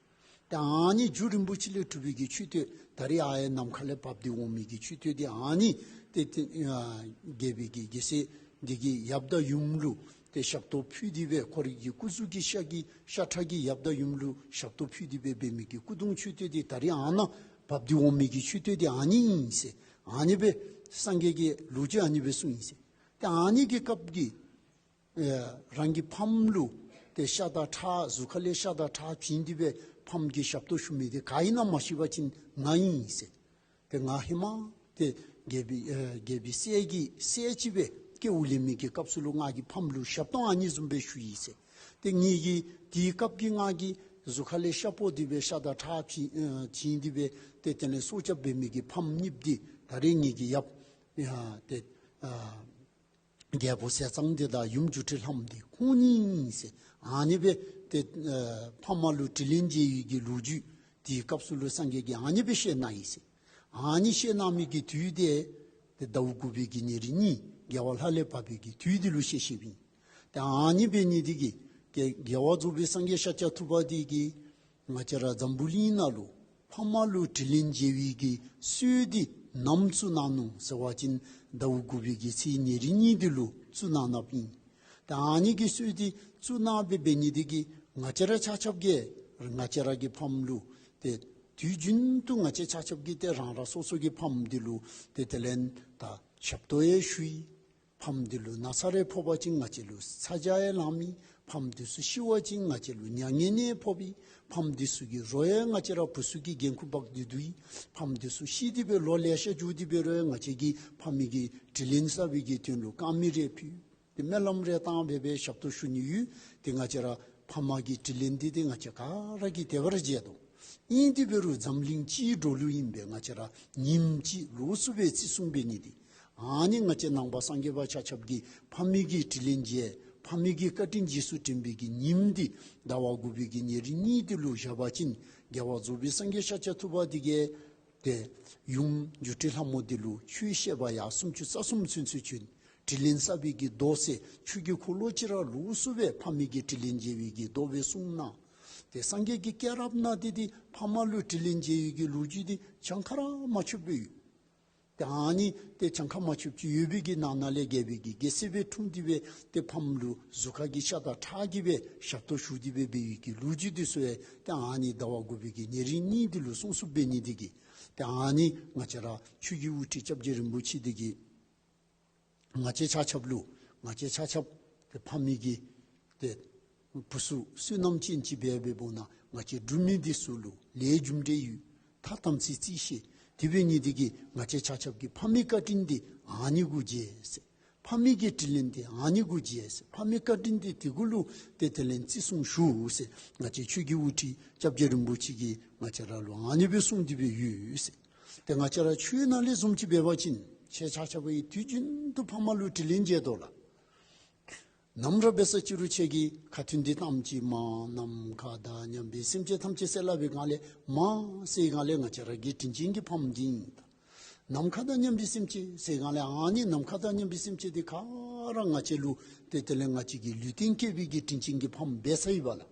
ཏེ་ཨ་ནི་རྒྱུ་རིན་པོ་ཆེ་ལས་གྲུབ་པའི་གི་མཆོད་རྟེན་ད་རེས་ཨ་ཡར་ནམ་མཁའ་ལས་བབས་ཏེ་འོང་མི་གི་མཆོད་རྟེན་འདི་ཨ་ནི་ཏེ་ཏེ་ཨ་རྒྱལ་པོའི་གི་རྒྱལ་སྲས་འདི་གིས་ཡབ་དང་ཡུམ་ལུ་ཏེ་ཞབས་ཏོག་ཕུལ་ཏེ་སྦེ་ཁོ་རའི་གི་སྐུ་གཟུགས་ཀྱི་ཤ་གི་ཤ་ཁྲག་གིས་ཡབ་དང་ཡུམ་ལུ་ཞབས་ཏོག་ཕུལ་ཏེ་སྦེ་འབད་མི་གི་སྐུ་གདུང་མཆོད་རྟེན་འདི་ད་རེས་ཨ་ནཱ་བབས་ཏེ་འོང་མི་གི་མཆོད་རྟེན་འདི་ཨ་ནི་ཨིན་ཟེར། ཨ་ནི་སྦེ་སངས་རྒྱས་ཀྱིས་ལོ་རྒྱུས་ཨ་ནི་སྦེ་གསུངས་ཡི་ཟེར། ཏེ་ཨ་ནི་གི་སྐབས་ཀྱི་ཨེ་རང་གི་ཕམ་ལུ་ཏེ་ཤ་དང་ཁྲག་གཟུགས་ཁ་ལས་ཤ་དང་ཁྲག་བྱིན་ཏེ་སྦེ་ཕམ་གྱི་ཞབས་ཏོག་ཞུ་མི་འདི་ག་ཨིན་ན་མ་ཤེས་པ་ཅིན་ང་ཨིན་ཟེར། ཏེ་ང་ཧེ་མ་ཏེ་རྒྱལ་པོའི་ཨེ་རྒྱལ་པོའི་སྲས་ཀྱི་སྲས་ཅིག་སྦེ་སྐྱེ་བ་ལེན་མི་གི་སྐབས་སུ་ལུ་ང་གིས་ཕམ་ལུ་ཞབས་ཏོག་ཨ་ནི་བཟུམ་སྦེ་ཞུ་ཡི་ཟེར། ཏེ་ངེ་གི་དེའི་སྐབས་ཀྱི་ང་གི་གཟུགས་ཁ་ལས་ཤ་སྤོ་སྟེ་སྦེ་ཤ་དང་ཁྲག་བྱིན་ཨེ་བྱིན་ཏེ་སྦེ་ཏེ་དེ་ལས་སྲོག་སྐྱབས་འབད་མི་གི་ཕམ་གཉིསཔོ་འདི་ད་རེས་ངེ་གི་ཡབ་ཡ་ཏེ་ཨ་རྒྱལ་པོ་ཟས་གཙང་འདི་དང་ཡུམ་སྒྱུ་འཕྲུལ་ལྷ་མོ་འདི་ཁོང་གཉིས་ཨིན་ཟེར། ཨ་ནི་སྦེ་ཏེ་ཨ་ཕ་མ་ལུ་དྲིན་ལན་འཇལ་བའི་གི་ལོ་རྒྱུས་དེའི་སྐབས་སུ་ལུ་སངས་རྒྱས་ཀྱིས་ཨ་ནི་སྦེ་བཤད་གནང་ཡི་ཟེར། ཨ་ནི་བཤད་གནང་མི་གི་དུས་འདི་ཏེ་ཟླཝ་དགུ་པའི་གི་ཉེར་གཉིས་རྒྱལ་བ་ལྷ་ལས་བབས་པའི་གི་དུས་འདི་ལུ་བཤད་བཤདཔ་ཨིན། ཏེ་ཨ་ནི་འབད་ནི་འདི་གིས་རྒྱལ་རྒྱལ་བ་རྫོགས་པའི་སངས་རྒྱས་ཤཱཀྱ་ཐུབ་པ་འདི་གིས་ང་བཅས་ར་འཛམ་བུ་གླིང་ནང་ལུ་ཕ་མ་ལུ་དྲིན་ལན་འཇལ་བའི་གི་སྲོལ་འདི་ནམ་བཙུགས་གནང་ནུག་ཟེར་བ་ཅིན་ཟླཝ་དགུ་པའི་གི་ཚེས་ཉེར་གཉིས་འདི་ལུ་བཙུགས་གནང་གནངམ་ཨིན། ད་ཨ་ནི་གི་སྲོལ་འདི་བཙུགས་གནང་སྦེ་འབད་ནི་འདི་གིས་ང་བཅས་ར་ཆ་ཁྱབ་ཀྱིས་ང་བཅས་ར་གི་ཕམ་ལུ་ཏེ་དུས་རྒྱུན་དུ་ང་བཅས་ཆ་ཁྱབ་ཀྱིས་ཏེ་རང་རང་སོ་སོ་གི་ཕམ་འདི་ལུ་ཏེ་དེ་ལས་ད་ཞབས་ཏོག་ཡང་ཞུ་ཡི། ཕམ་འདི་ལུ་ན་ཚ་རེ་ཕོག་པ་ཅིན་ང་བཅས་ལུ་ཚ་གྱང་ཡང་ལང་མི། ཕམ་འདི་ཚུ་ཤི་བ་ཅིན་ང་བཅས་ལུ་མྱ་ངན་ཡང་ཕོག་པས། ཕམ་འདི་ཚུ་གི་རོ་ཡང་ང་བཅས་ར་བུ་ཚུ་གིས་འགན་ཁུར་འབག་སྟེ་སྡོད་ཡི། ཕམ་འདི་ཚུ་ཤི་སྟེ་སྦེ་ལོ་ལེ་ཤ་འགྱོ་སྟེ་སྦེ་རུང་ང་བཅས་ཀྱིས་ཕ་མའི་གི་དྲིན་ལན་བསབ་པའི་གི་དོན་ལུ་དཀར་མེ་རེ་ཕུལ། ཏེ་སྨོན་ལམ་རེ་བཏང་སྦེ་སྦེ་ཞབས་ཏོག་ཞུ་ནི་ཡོད། ཏེ་ང་བཅས་ར་ཕ་མ་གི་དྲིན་ལན་འདི་ཏེ་ང་བཅས་ག་ར་གིས་དེ་སྦེ་ར་འཇལ་དོ། ཨིན་ཏེ་འབད་རུང་འཛམ་གླིང་སྤྱིའི་འགྲོ་ལུགས་ཨིན་པས། ང་བཅས་ར་ཉིནམ་གཅིག་ལོགས་སུ་སྦེ་བརྩི་སྲུང་འབད་ནི་འདི། ཨ་ནི་ང་བཅས་ནང་པ་སངས་རྒྱས་པ་ཆ་ཁྱབ་ཀྱིས་ཕ་མེས་ཀྱི་དྲིན་ལན་འཇལ། ཕ་མེས་ཀྱི་བཀའ་དྲིན་རྗེས་སུ་དྲན་པའི་གི་ཉིནམ་འདི་ཟླ་བ་དགུ་པའི་གི་ཉེར་གཉིས་འདི་ལུ་བཞག་པ་ཅིན་རྒྱལ་བ་རྫོགས་པའི་སངས་རྒྱས་ཤཱཀྱ་ཐུབ་པ་འདི་གིས་ཏེ་ཡུམ་སྒྱུ་འཕྲུལ་ལྷ་མོ་འདི་ལུ་ཆོས་བཤད་པར་ཡར་སུམ་ཅུ་རྩ་གསུམ་ཚུན་ཚོད་བྱོན། དྲིན་ལན་བསབ་པའི་གི་མདོ་ཟེར་ཆོས་ཀྱི་འཁོར་ལོ་ཅིག་ར་ལོགས་སུ་སྦེ་ཕ་མེས་ཀྱི་དྲིན་ལན་འཇལ་བའི་གི་མདོ་སྦེ་གསུངས་གནང་། ཏེ་སངས་རྒྱས་ཀྱི་སྐྱེས་རབས་ནང་འདི་འདི་ཕ་མ་ལུ་དྲིན་ལན་འཇལ་བའི་གི་ལོ་རྒྱུས་འདི་གྱངས་ཁ་ར་མ་ཆོདཔ་སྦེ་ཡོད། ཏེ་ཨ་ནི་ཏེ་གྱངས་ཁ་མ་ཆོདཔ་ཅིག་ཡོད་པའི་གི་ནང་ན་ལས་རྒྱལ་པོའི་གི་རྒྱལ་སྲས་སྦེ་འཁྲུངས་ཏེ་སྦེ་ཏེ་ཕམ་ལུ་གཟུགས་ཁ་གི་ཤ་དང་ཁྲག་གིས་སྦེ་ཞབས་ཏོག་ཞུ་སྟེ་སྦེ་འབད་བའི་གི་ལོ་རྒྱུས་འདི་ཚུ་ཡང་ཏེ་ཨ་ནི་ཟླ་བ་དགུ་པའི་གི་ཉེར་གཉིས་འདི་ལུ་གསུངས་གསུངསམ་འབད་ནི་འདི་གིས་ཏེ་ཨ་ནི་ང་བཅས་ར་ཆོས་ཀྱི་དབུ་ཁྲིད་སྐྱབས་རྗེ་རིན་པོ་ཆེ་འདི་གིས་ང་བཅས་ཆ་ཁྱབ་ལུ་ང་བཅས་ཆ་ཁྱབ་ཏེ་ཕ་མེས་ཀྱི་ཏེ་བུ་ཚུ་བསོད་ནམས་ཅན་ཅིག་འབད་བའི་སྦུག་ན་ང་བཅས་འབྲུག་མི་འདི་ཚུ་ལུ་ལས་རྒྱུ་འབྲས་ཡོད། ཐ་དམ་ཚིག་རྩིས་ཤེས། དེ་འབད་ནི་འདི་གིས་ང་བཅས་ཆ་ཁྱབ་ཀྱིས་ཕ་མེས་བཀའ་དྲིན་འདི་ཨ་ནི་གུ་འཇལ་ཟེར། ཕ་མེས་ཀྱི་དྲིན་ལན་འདི་ཨ་ནི་གུ་འཇལ་ཟེར། ཕ་མེས་བཀའ་དྲིན་འདི་དེ་གུ་ལུ་ཏེ་དྲིན་ལན་བརྩི་སྲུང་ཞུ་ཟེར། ང་བཅས་ཆོས་ཀྱི་དབུ་ཁྲིད་སྐྱབས་རྗེ་རིན་པོ་ཆེ་གིས་ང་བཅས་ར་ལུ་ཨ་ནི་སྦེ་གསུངས་ཏེ་སྦེ་ཡོད་ཟེར། ཏེ་ང་བཅས་ར་ཆོས་ནང་ལས་བཟུམ་ཅིག་འབད་བ་ཅིན་ཁྱེད་ཆ་ཁྱབ་ཀྱིས་དུས་རྒྱུན་དུ་ཕ་མ་ལུ་དྲིན་ལན་འཇལ་དོ་ལགས། ནམ་ར་འབད་ས་ཅིག་རུང་ཁྱེད་ཀྱིས་ཁ་ཐུན་འདི་བཏངམ་ཅིག་མ་ནམ་མཁའ་དང་མཉམ་པའི་སེམས་ཅན་ཐམས་ཅད་ཟེར་སླབ་པའི་སྒང་ལས་མ་ཟེར་སྒང་ལས་ང་བཅས་ར་གི་དྲིན་ཅན་གྱི་ཕམ་འདི་ཨིན། ནམ་མཁའ་དང་མཉམ་པའི་སེམས་ཅན་ཟེར་སྒང་ལས་ཨ་ནི་ནམ་མཁའ་དང་མཉམ་པའི་སེམས་ཅན་འདི་ག་ར་ང་བཅས་ལུ་ཏེ་དེ་ལས་ང་བཅས་ཀྱི་ལུས་རྟེན་བསྐྱེད་པའི་གི་དྲིན་ཅན་གྱི་ཕམ་འབད་ས་ཨིན་པས་ལགས།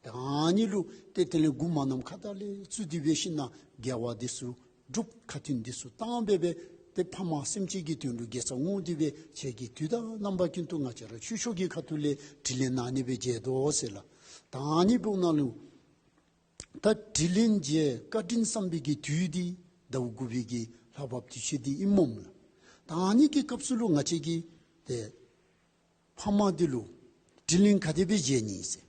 ཏེ་ཨ་ནི་ལུ་ཏེ་དེ་ལས་མགུ་མ་ནམ་མཁའ་དང་ལས་བཙུགས་ཏེ་འབད་ཞིནམ་ན་དགེ་བ་འདི་ཚུ་སྒྲུབ། ཁ་ཐུན་འདི་ཚུ་བཏང་སྦེ་སྦེ་ཏེ་ཕ་མ་སེམས་ཅན་གྱི་དོན་ལུ་དགེ་རྩ་བསྔོ་སྟེ་སྦེ་ཁྱེད་ཀྱིས་དུས་དང་རྣམ་པ་ཀུན་ཏུ་ང་བཅས་ར་ཆོས་ཕྱོགས་ཀྱི་ཁ་ཐུག་ལས་དྲིན་ལན་ཨ་ནི་སྦེ་འཇལ་དོ་ཟེར་ལགས། ད་ཨ་ནི་འབདཝ་ད་ལུ་ད་དྲིན་ལན་འཇལ་བཀའ་དྲིན་བསམ་པའི་གི་དུས་འདི་ཟླཝ་དགུ་པའི་གི་ལྷ་བབས་དུས་ཆེན་འདི་ཨིནམ་མས་ལགས། ད་ཨ་ནི་གི་སྐབས་སུ་ལུ་ང་བཅས་ཀྱིས་ཏེ་ཕ་མ་འདི་ལུ་དྲིན་ལན་ག་དེ་སྦེ་འཇལ་ནི་ཟེར།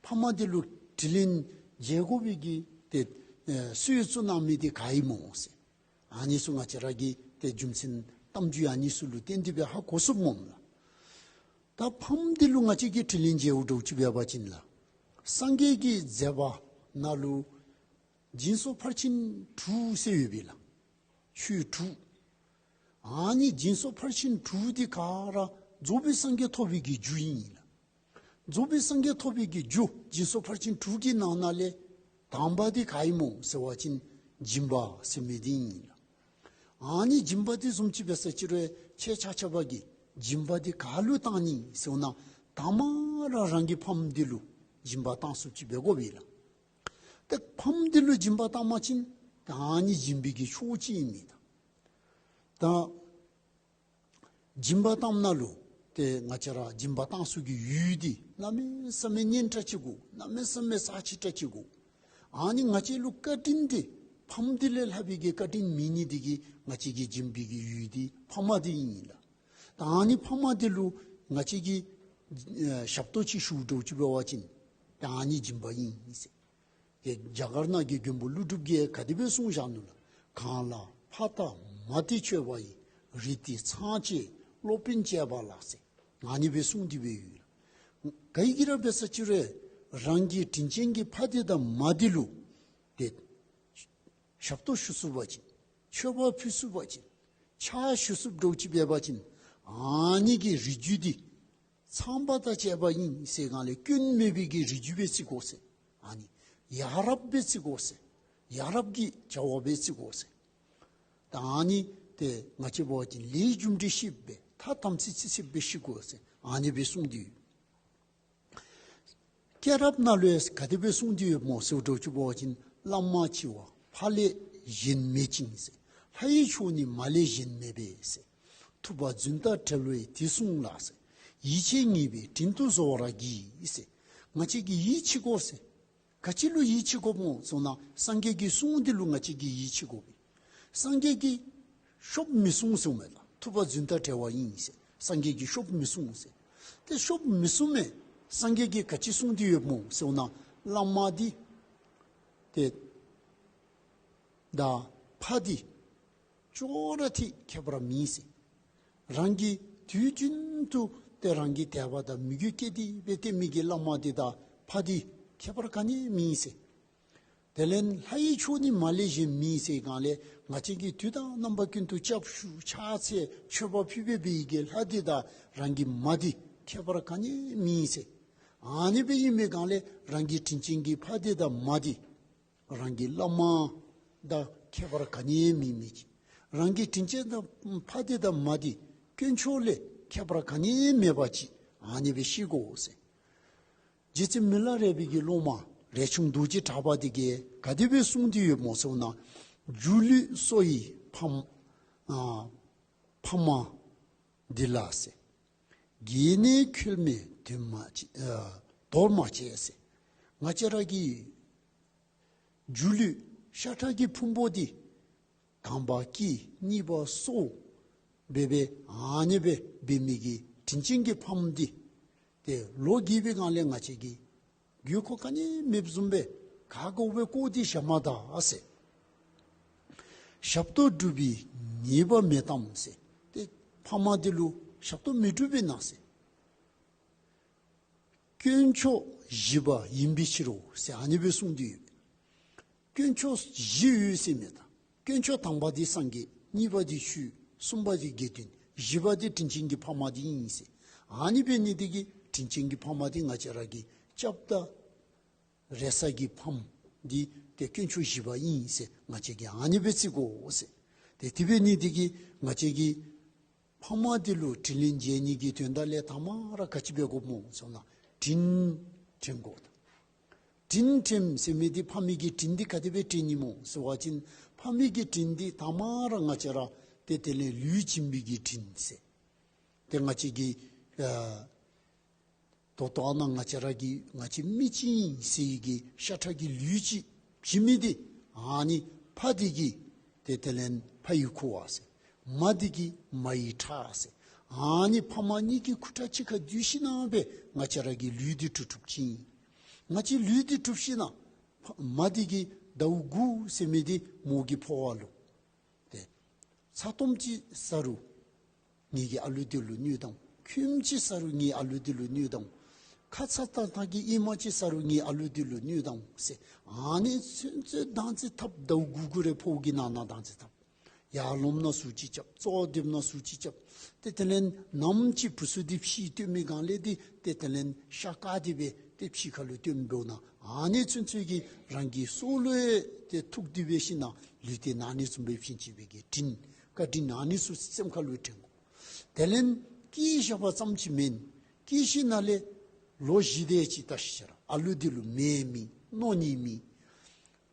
ཕ་མ་འདི་ལུ་དྲིན་ལན་འཇལ་དགོ་པའི་གི་ཏེ་ཨེ་སྲོལ་བཙུགས་གནང་མི་འདི་ག་ཨིནམ་སྨོ་ཟེར། ཨ་ནི་ཚུ་ང་བཅས་ར་གིས་ཏེ་རྒྱུ་མཚན་གཏམ་རྒྱུད་ཨ་ནི་ཚུ་ལུ་བརྟེན་ཏེ་སྦེ་ཧ་གོ་ཚུགསཔ་སྨོ་ལགས། ད་ཕམ་འདི་ལུ་ང་བཅས་ཀྱིས་དྲིན་ལན་འཇལཝ་འདྲཝ་ཅིག་འབད་བ་ཅིན་ལགས། སངས་རྒྱས་ཀྱི་མཛད་པ་ནང་ལུ་སྦྱིན་སོགས་ཕར་ཕྱིན་དྲུག་ཟེར་ཡོད་པས་ལགས། ཆོས་དྲུག། ཨ་ནི་སྦྱིན་སོགས་ཕར་ཕྱིན་དྲུག་འདི་ག་ར་རྫོགས་པའི་སངས་རྒྱས་ཐོབ་པའི་གི་རྒྱུ་ཨིན་ལགས། རྫོགས་པའི་སངས་རྒྱས་ཐོབ་པའི་གི་རྒྱུ་སྦྱིན་སོགས་ཕར་ཕྱིན་དྲུག་གི་ནང་ན་ལས་དང་པ་འདི་ག་ཨིནམ་སྨོ་ཟེར་བ་ཅིན་སྦྱིན་པ་ཟེར་མི་འདི་ཨིན་ལགས། ཨ་ནི་སྦྱིན་པ་འདི་བཟུམ་ཅིག་འབད་ས་ཅིག་རུང་ཁྱེད་ཆ་ཁྱབ་ཀྱིས་སྦྱིན་པ་འདི་ག་ལུ་བཏང་ནི་ཟེར་བ་ཅིན་དང་པ་ར་རང་གི་ཕམ་འདི་ལུ་སྦྱིན་པ་བཏང་ཚུགསཔ་ཅིག་འབད་དགོ་པས་ལགས། ཏེ་ཕམ་འདི་ལུ་སྦྱིན་པ་བཏང་པ་ཅིན་ད་ཨ་ནི་སྦྱིན་པའི་གི་ཕྱོགས་ཅིག་ཨིན་མས། ད་སྦྱིན་པ་བཏངམ་ད་ལུ་ཏེ་ང་བཅས་ར་སྦྱིན་པ་བཏང་ས་གི་ཡུལ་འདི་གནམ་མེད་ས་མེད་གནས་དྲགས་ཅིག་དགོ། གནམ་མེད་ས་མེད་ས་ཆ་དྲགས་ཅིག་དགོ། ཨ་ནི་ང་བཅས་ལུ་བཀའ་དྲིན་འདི་ཕམ་འདི་ལས་ལྷག་པའི་གི་བཀའ་དྲིན་མེད་ནི་འདི་གིས་ང་བཅས་ཀྱི་སྦྱིན་པའི་གི་ཡུལ་འདི་ཕ་མ་འདི་ཨིན་ལགས། ད་ཨ་ནི་ཕ་མ་འདི་ལུ་ང་བཅས་ཀྱིས་ཨེ་ཞབས་ཏོག་ཅིག་ཞུཝ་འདྲཝ་ཅིག་འབད་བ་ཅིན་ད་ཨ་ནི་སྦྱིན་པ་ཨིན་ཟེར། ཏེ་རྒྱ་གར་ནང་གི་མགོན་པོ་ཀླུ་སྒྲུབ་ཀྱིས་ག་དེ་སྦེ་གསུངས་བཞག་ནུག་ལགས། གང་ལ་ཕ་དང་མ་དེ་མཆོད་པ་ཡིས། རིགས་དེ་ཚངས་བཅས་སློབ་དཔོན་བཅས་པ་ལགས་ཟེར། ཨ་ནི་སྦེ་གསུངས་ཏེ་སྦེ་ཡོད་ལགས། ག་གིས་ར་འབད་ས་ཅིག་རུང་རང་གི་དྲིན་ཅན་གྱི་ཕ་དེ་དང་མ་དེ་ལུ་ཏེ་ཞབས་ཏོག་ཞུ་ཚུགས་པ་ཅིན་མཆོད་པ་ཕུལ་ཚུགས་པ་ཅིན་ཕྱག་ཞུ་ཚུགསཔ་འདྲཝ་ཅིག་འབད་བ་ཅིན་ཨ་ནི་གི་རིགས་རྒྱུད་འདི་ཚངས་པ་དང་བཅས་པ་ཨིན་ཟེར་སྒང་ལས་སྐྱོན་མེད་པའི་གི་རིགས་རྒྱུད་སྦེ་བརྩི་དགོ་ཟེར། ཨ་ནི་ཡ་རབས་སྦེ་བརྩི་དགོ་ཟེར། ཡ་རབས་ཀྱི་བྱ་བ་སྦེ་བརྩི་དགོ་ཟེར། ད་ཨ་ནི་ཏེ་ང་བཅས་འབད་བ་ཅིན་ལས་རྒྱུ་འབྲས་ཤེསཔ་སྦེ་ཐ་དམ་ཚིག་རྩིས་ཤེསཔ་སྦེ་ཤེས་དགོ་ཟེར་ཨ་ནི་སྦེ་གསུངས་ཏེ་ཡོད། སྐྱེས་རབས་ནང་ལུ་ཡང་ག་དེ་སྦེ་གསུངས་ཏེ་ཡོདཔ་སྨོ་ཟེརཝ་འདྲཝ་ཅིག་འབད་བ་ཅིན་བླ་མ་ཆེ་བ་ཕ་ལས་གཞན་མེད་ཅིང་ཟེར། ལྷ་ཡི་མཆོག་ནི་མ་ལས་གཞན་མེད་པས་ཟེར། ཐུབ་པ་རྫུན་དང་བྲལ་བས་དེ་གསུངས་ལ་ཟེར། ཡིད་ཆེས་ཉེས་པའི་དྲིན་དུ་གཟོ་བར་བགྱི་ཟེར། ང་བཅས་ཀྱིས་ཡིད་ཆེས་དགོ་ཟེར། ག་ཅི་ལུ་ཡིད་ཆེས་དགོཔ་སྨོ་ཟེར་ན་སངས་རྒྱས་ཀྱི་གསུང་འདི་ལུ་ང་བཅས་ཀྱིས་ཡིད་ཆེས་དགོ་པས། སངས་རྒྱས་ཀྱིས་ཤོབ་མི་གསུང་ཟེརཝ་མས་ལགས། ཐུབ་པ་རྫུན་དང་བྲལ་བ་ཨིན་ཟེར། སངས་རྒྱས་ཀྱིས་ཤོབ་མི་གསུང་ཟེར། ཏེ་ཤོབ་མི་གསུང་མས། སངས་རྒྱས་ཀྱིས་ག་ཅི་གསུངས་ཏེ་ཡོདཔ་སྨོ་ཟེར་ན་བླ་མ་འདི་ཏེ་དང་ཕ་འདི་ཅོག་ར་འཐད་ཁྱད་པར་མེད་ཟེར། རང་གི་དུས་རྒྱུན་དུ་ཏེ་རང་གི་དད་པ་དང་མོས་གུས་བསྐྱེད་དེ་སྦེ་བསྟེན་མི་གི་བླ་མ་འདི་དང་ཕ་འདི་ཁྱད་པར་ག་ནི་མེད་ཟེར། དེ་ལས་ལྷ་ཡི་མཆོག་ནི་མ་ལས་གཞན་མེད་ཟེར་སྒང་ལས་ང་བཅས་ཀྱིས་དུས་དང་རྣམ་པ་ཀུན་ཏུ་སྐྱབས་ཞུ་ཕྱག་འཚལ་མཆོད་པ་ཕུལ་བའི་བི་གི་ལྷ་འདི་དང་རང་གི་མ་འདི་ཁྱད་པར་ག་ནི་མེད་ཟེར། ཨ་ནི་སྦེ་ཨིན་མི་སྒང་ལས་རང་གི་དྲིན་ཅན་གྱི་ཕ་འདི་དང་མ་འདི་རང་གི་བླ་མ་དང་ཁྱད་པར་ག་ནི་མེད་མི་ཅིག། རང་གི་དྲིན་ཅན་དང་ཕ་འདི་དང་མ་འདི་དཀོན་མཆོག་ལས་ཁྱད་པར་ག་ནི་མེད་པ་ཅིག། ཨ་ནི་སྦེ་ཤེས་དགོ་ཟེར། རྗེ་བཙུན་མི་ལ་རས་པའི་གི་སློབ་མ་རས་ཆུང་རྡོ་རྗེ་གྲགས་པ་འདི་གིས་ག་དེ་སྦེ་གསུངས་ཏེ་ཡོད་མོ་ཟེར་ན། སྒྱུ་ལུས་གསོ་ཡི་ཕམ་ཨ་ཕ་མ་འདི་ལ་ཟེར། གེགས་ནི་འཁྱོལ་མེད་དོན་མ་བྱེད་ཨ་དོར་མ་བྱེད་ཟེར། ང་བཅས་ར་གི་སྒྱུ་ལུས་ཤ་ཁྲག་གི་ཕུང་པོ་འདི་དང་པ་སྐྱེ་གཉིས་པ་གསོ་འབད་འབད་ཨ་ནི་སྦེ་འབད་མི་གི་དྲིན་ཅན་གྱི་ཕམ་འདི་ཏེ་ལོ་རྒས་པའི་སྒང་ལས་ང་བཅས་ཀྱིས་རྒྱུ་ཁོ་ག་ནི་མེདཔ་བཟུམ་སྦེ་ག་དགོ་པའི་བཀོ་སྟེ་བཞག་མ་ད་ཟེར། ཞབས་ཏོག་སྒྲུབ་པའི་ཉེས་པ་མེད་དམ་ཟེར། ཏེ་ཕ་མ་འདི་ལུ་ཞབས་ཏོག་མི་སྒྲུབ་པས་ན་ཟེར། དཀོན་མཆོག་བཞི་པ་ཡིན་པའི་ཕྱིར་རོ་ཟེར་ཨ་ནི་སྦེ་གསུངས་ཏེ་ཡོད། དཀོན་མཆོག་བཞི་ཡོད་ཟེར་མི་དང་དཀོན་མཆོག་དང་པ་འདི་སངས་རྒྱས། གཉིས་པ་འདི་ཆོས། གསུམ་པ་འདི་དགེ་འདུན། བཞི་པ་འདི་དྲིན་ཅན་གྱི་ཕ་མ་འདི་ཨིན་ཟེར། ཨ་ནི་འབད་ནི་འདི་གིས་དྲིན་ཅན་གྱི་ཕ་མ་འདི་ང་བཅས་ར་གི་སྐྱབས་དང་རེ་ས་གི་ཕམ་འདི་ཏེ་དཀོན་མཆོག་བཞི་པ་ཨིན་ཟེར་ང་བཅས་ཀྱིས་ཨ་ནི་སྦེ་བརྩི་དགོ་ཟེར། ཏེ་དེ་འབད་ནི་འདི་གིས་ང་བཅས་ཀྱིས་ཕ་མ་འདི་ལུ་དྲིན་ལན་འཇལ་ནི་གི་དོན་དག་ལས་དང་པ་ར་ག་ཅི་འབད་དགོཔ་སྨོ་ཟེར་ན་དྲིན་དྲན་དགོ། དྲིན་དྲནམ་ཟེར་མི་འདི་ཕ་མའི་གི་དྲིན་འདི་ག་དེ་སྦེ་དྲན་ནི་སྨོ་ཟེར་བ་ཅིན་ཕ་མའི་གི་དྲིན་འདི་དང་པ་ར་ང་བཅས་ར་ཏེ་དེ་ལས་ལུས་སྦྱིན་པའི་གི་དྲིན་ཟེར། ཏེ་ང་བཅས་ཀྱིས་ཨ་ད་ལྟོ་ཨ་ནཱ་ང་བཅས་ར་གི་ང་བཅས་མི་ཅིག་ཨིན་ཟེར་གྱི་ཤ་ཁྲག་གི་ལུས་ཅིག་བྱིན་མི་འདི་ཨ་ནི་ཕ་འདི་གི་ཏེ་དེ་ལས་ཕ་ཡི་ཁུ་བ་ཟེར། མ་འདི་གི་མ་ཡི་ཁྲག་ཟེར། ཨ་ནི་ཕ་མ་གཉིས་ཀྱི་ཁུ་ཁྲག་གཅིག་ཁར་བསྡུས་ཞིན་ན་སྦེ་ང་བཅས་ར་གི་ལུས་འདི་གྲུབ་གྲུབ་ཅིག་ཨིན། ང་བཅས་ལུས་འདི་གྲུབ་ཞིན་ན་ཕ་མ་འདི་གི་ཟླཝ་དགུ་ཟེར་མི་འདི་མོ་གི་ཕོཝ་ལུ་ཏེ་ཚ་ཏོམ་ཅིག་ཟ་རུང་ངེ་གི་ཨ་ལུ་འདི་ལུ་གནོད་དོ། ཁྱོམ་ཅིག་ཟ་རུང་ངེ་ཨ་ལུ་འདི་ལུ་གནོད་དོ། ཁ་ཚ་ཏག་ཏག་གི་ཨེ་མ་ཅིག་ཟ་རུང་ངེ་ཨ་ལུ་འདི་ལུ་གནོད་དོ་ཟེར། ཨ་ནི་ཚུན་ཚོད་བདག་འཛིན་འཐབ། ཟླཝ་དགུ་དགུ་རེ་ཕོཝ་གི་ནང་ན་བདག་འཛིན་འཐབ། ཡར་ལོངམ་ན་ཟུག་ཅིག་རྐྱབ། ཙོག་སྡོདཔ་ན་ཟུག་ཅིག་རྐྱབ། ཏེ་དེ་ལས་ནམ་ཅིག་བུ་ཚུ་འདི་ཕྱི་བཏོན་མི་སྒང་ལས་འདི་ཏེ་དེ་ལས་ཤ་བཀག་སྟེ་སྦེ་ཏེ་ཕྱི་ཁ་ལུ་བཏོན་འབདཝ་ད་ཨ་ནི་ཚུན་ཚོད་ཀྱི་རང་གི་སྲོག་ལུ་ཡང་ཏེ་ཐུག་སྟེ་འབད་ཞིན་ན་ལུས་འདི་ཨ་ནི་བཟུམ་སྦེ་བྱིན་ཅི་བའི་གི་དྲིན་བཀའ་དྲིན་ཨ་ནི་ཚུ་སེམས་ཁ་ལུ་དྲན་དགོ། དེ་ལས་སྐྱེས་བཞག་པ་ཙམ་ཅིག་མེན། སྐྱེས་ཞིནམ་ལས་ལོ་བཞི་དེ་ཅིག་བལྟ་ཤིག་ཟེར། ཨ་ལུ་འདི་ལུ་མེད་མི་མནོ་ནི་མེད།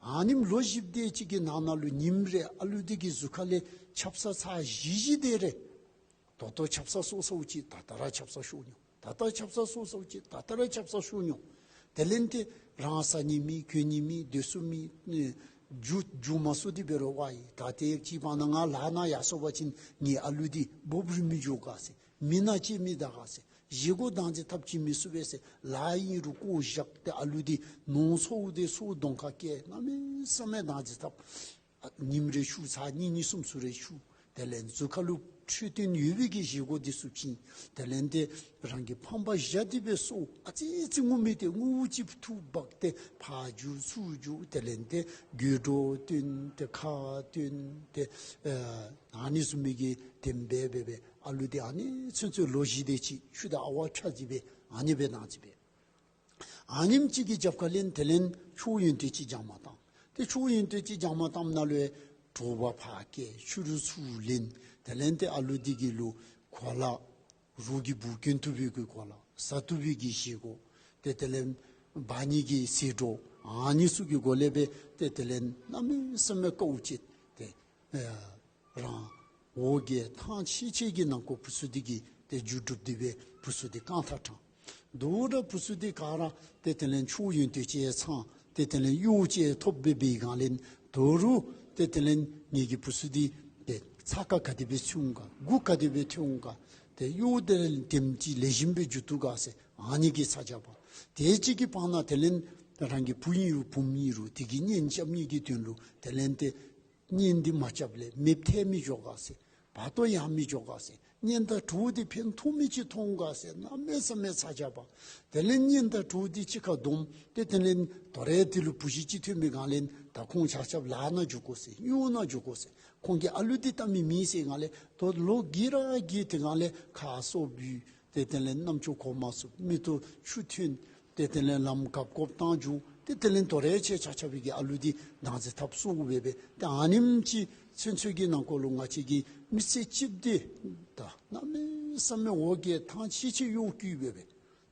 ཨ་ནེམ་ལོ་བཞི་དེ་ཅིག་གི་ནང་ན་ལུ་ཉིནམ་རེ་ཨ་ལུ་འདི་གི་གཟུགས་ཁ་ལས་ཆབ་གསང་ཚར་བཞི་བཞི་དེ་རེ། ད་ལྟོ་ཆབ་གསང་གསོ་ཚརཝ་ཅིག་ད་ལྟོ་ར་ཆབ་གསང་གསོ་འོང་། ད་ལྟོ་ཆབ་གསང་གསོ་ཚརཝ་ཅིག་ད་ལྟོ་ར་ཆབ་གསང་གསོ་འོང་། དེ་ལས་ཏེ་རང་ཟ་ནི་མེད་གྱོན་ནི་མེད་སྡོད་ས་མེད། རྒྱུ་རྒྱུ་མ་ཚུགས་ཏེ་འབད་རུང་ཝའི་ད་ཏེ་ཅིག་བར་ན་ང་ལཱ་ནང་ཡར་སོང་པ་ཅིན་ངེ་ཨ་ལུ་འདི་འབོབ་རིལ་མི་འགྱོ་ག་ཟེར། མི་ནང་སྐྱེ་མི་ད་ག་ཟེར། བཞེས་སྒོ་བདག་འཛིན་འཐབ་བྱིན་མི་ཚུགས་པས་ཟེར། ལཱ་ཨིན་རུང་བཀོ་བཞག་སྟེ་ཨ་ལུ་འདི་ནོར་འཚོཝ་དེ་འཚོ་གདོང་ཁར་བཀལ། གནམ་མེད་ས་མེད་བདག་འཛིན་འཐབ། ཨ་ཉིནམ་རེ་བཞུགས་ཚར་གཉིས་གཉིས་གསུམ་གསུམ་རེ་བཞུགས། དེ་ལས་གཟུགས་ཁ་ལུ་འཕྲོད་བསྟེན་ཡོད་པའི་གི་བཞེས་སྒོ་འདི་ཚུ་བྱིན། དེ་ལས་ཏེ་རང་གི་ཕམ་པ་བཞག་སྟེ་སྦེ་གསོ། ཨ་ཙི་ཅིག་ངུ་མི་དེ་ངུཝ་ཅིག་འཐུ་འབག་སྟེ་ཕར་རྒྱུག་ཚུར་རྒྱུག། དེ་ལས་ཏེ་དགོད་བྲོ་སྟོན་ཏེ་ཁ་སྟོན་ཏེ་ཨ་ཨ་ནི་བཟུམ་མའི་གི་དེམ་སྦེ་འབད་འབད་ཨ་ལུ་འདི་ཨ་ནི་ཚུན་ཚོད་ལོ་བཞི་དེ་ཅིག་ཤུལ་ད་ཨ་ཝ་ཁྲ་ཅིག་སྦེ་ཨ་ནི་སྦེ་ནང་ཅིག་སྦེ། ཨ་ནེམ་ཅིག་གི་རྒྱབ་ཁ་ལས་དེ་ལས་ཆོས་ཡོན་ཏན་ཅིག་སྦྱང་མ་བཏང་། ཏེ་ཆོས་ཡོན་ཏན་ཅིག་སྦྱང་མ་བཏངམ་ད་ལུ་དྲོ་པ་ཕར་བསྐྱལ་ཕྱི་རུ་ཚུར་ལེན། དེ་ལས་ཏེ་ཨ་ལུ་འདི་གི་ལུ་གོ་ལ་རོགས་ཀྱི་བུ་གྱོན་བཏུབ་པའི་གི་གོ་ལ་ཟ་བཏུབ་པའི་གི་བཞེས་སྒོ་ཏེ་དེ་ལས་འབག་ནི་གི་ཟད་འགྲོ་ཨ་ནི་ཚུ་གི་སྒོ་ལས་སྦེ་ཏེ་དེ་ལས་གནམ་མེད་ས་མེད་དཀའཝ་སྤྱད་དེ་ཨ་རང་འོ་བརྒྱལ་ཐང་ཆད་ཆད་ཀྱི་ནང་འཁོད་བུ་ཚུ་འདི་གིས་ཏེ་རྒྱུ་སྒྲུབ་སྟེ་སྦེ་བུ་ཚུ་འདི་རྐང་ཐང་དྲངས། དོ་རུང་བུ་ཚུ་འདི་ག་ར་ཏེ་དེ་ལས་ཆོས་ཡོན་ཏན་ཅིག་ཚང་ཏེ་དེ་ལས་གཡོག་ཅིག་ཐོབ་སྦེ་འབད་བའི་སྒང་ལས་དོ་རུང་ཏེ་དེ་ལས་ངེ་གི་བུ་ཚུ་འདི་ཏེ་ཚ་ཁ་ག་དེ་སྦེ་ཚུད་འོང་ག་མགུ་ག་དེ་སྦེ་ཐོན་འོང་ག་ཏེ་གཡོག་དེ་ལས་དེམ་ཅིག་ལེགས་ཤོམ་སྦེ་འགྱོ་བཏུབ་ག་ཟེར་ཨ་ནི་གི་ཚ་གྱང་བ། དེ་ཅིག་གི་བར་ན་དེ་ལས་རང་གི་བུ་ཨིན་རུང་བུམོ་ཨིན་རུང་དེ་གི་གཉེན་རྐྱབ་ནི་གི་དོན་ལུ་དེ་ལས་ཏེ་གཉེན་འདི་མ་རྐྱབ་ལས་མེདཔ་ཐལ་མི་འགྱོ་ག་ཟེར། བར་དོ་ཡང་མི་འགྱོ་ག་ཟེར། གཉེན་དང་གྲོགས་འདི་ཕན་ཐོགས་མི་ཅིག་མཐོང་ག་ཟེར་གནམ་མེད་ས་མེད་ཚ་གྱང་བ། དེ་ལས་གཉེན་དང་གྲོགས་འདི་གཅིག་ཁར་བསྡོམས་ཏེ་དེ་ལས་དོ་རུང་དེ་ལུ་བུ་གཞི་ཅིག་ཐོན་མི་སྒང་ལས་ད་ཁོང་ཆ་ཁྱབ་ལཱ་ནང་འཇུག་དགོ་ཟེར་གཡོག་ནང་འཇུག་དགོ་ཟེར། ཁོང་གི་ཨ་ལུ་འདི་བལྟ་མི་མེད་ཟེར་སྒང་ལས་ད་ལོ་རྒས་ར་རྒས་དེ་སྒང་ལས་ཁ་སོ་བུད། ཏེ་དེ་ལས་རྣམ་ཅོ་གོ་མ་ཚུགས། མིག་ཏོ་ཆུ་ཐོན། ཏེ་དེ་ལས་ལམ་གབ་གོབ་བཏང་འགྱོ། ཏེ་དེ་ལས་དོ་རུང་ཁྱེད་ཆ་ཁྱབ་ཀྱི་ཨ་ལུ་འདི་བདག་འཛིན་འཐབ་ཚུགསཔ་སྦེ་སྦེ། ཏེ་ཨ་ནེམ་ཅིག་ཚུན་ཚོད་ཀྱི་ནང་འཁོད་ལུ་ང་བཅས་ཀྱི་མི་ཚེ་གཅིག་འདི་ད་གནམ་མེད་ས་མེད་འོ་བརྒྱལ་ཐང་ཆད་ཆད་གཡོག་བཀོལ་སྦེ་སྦེ།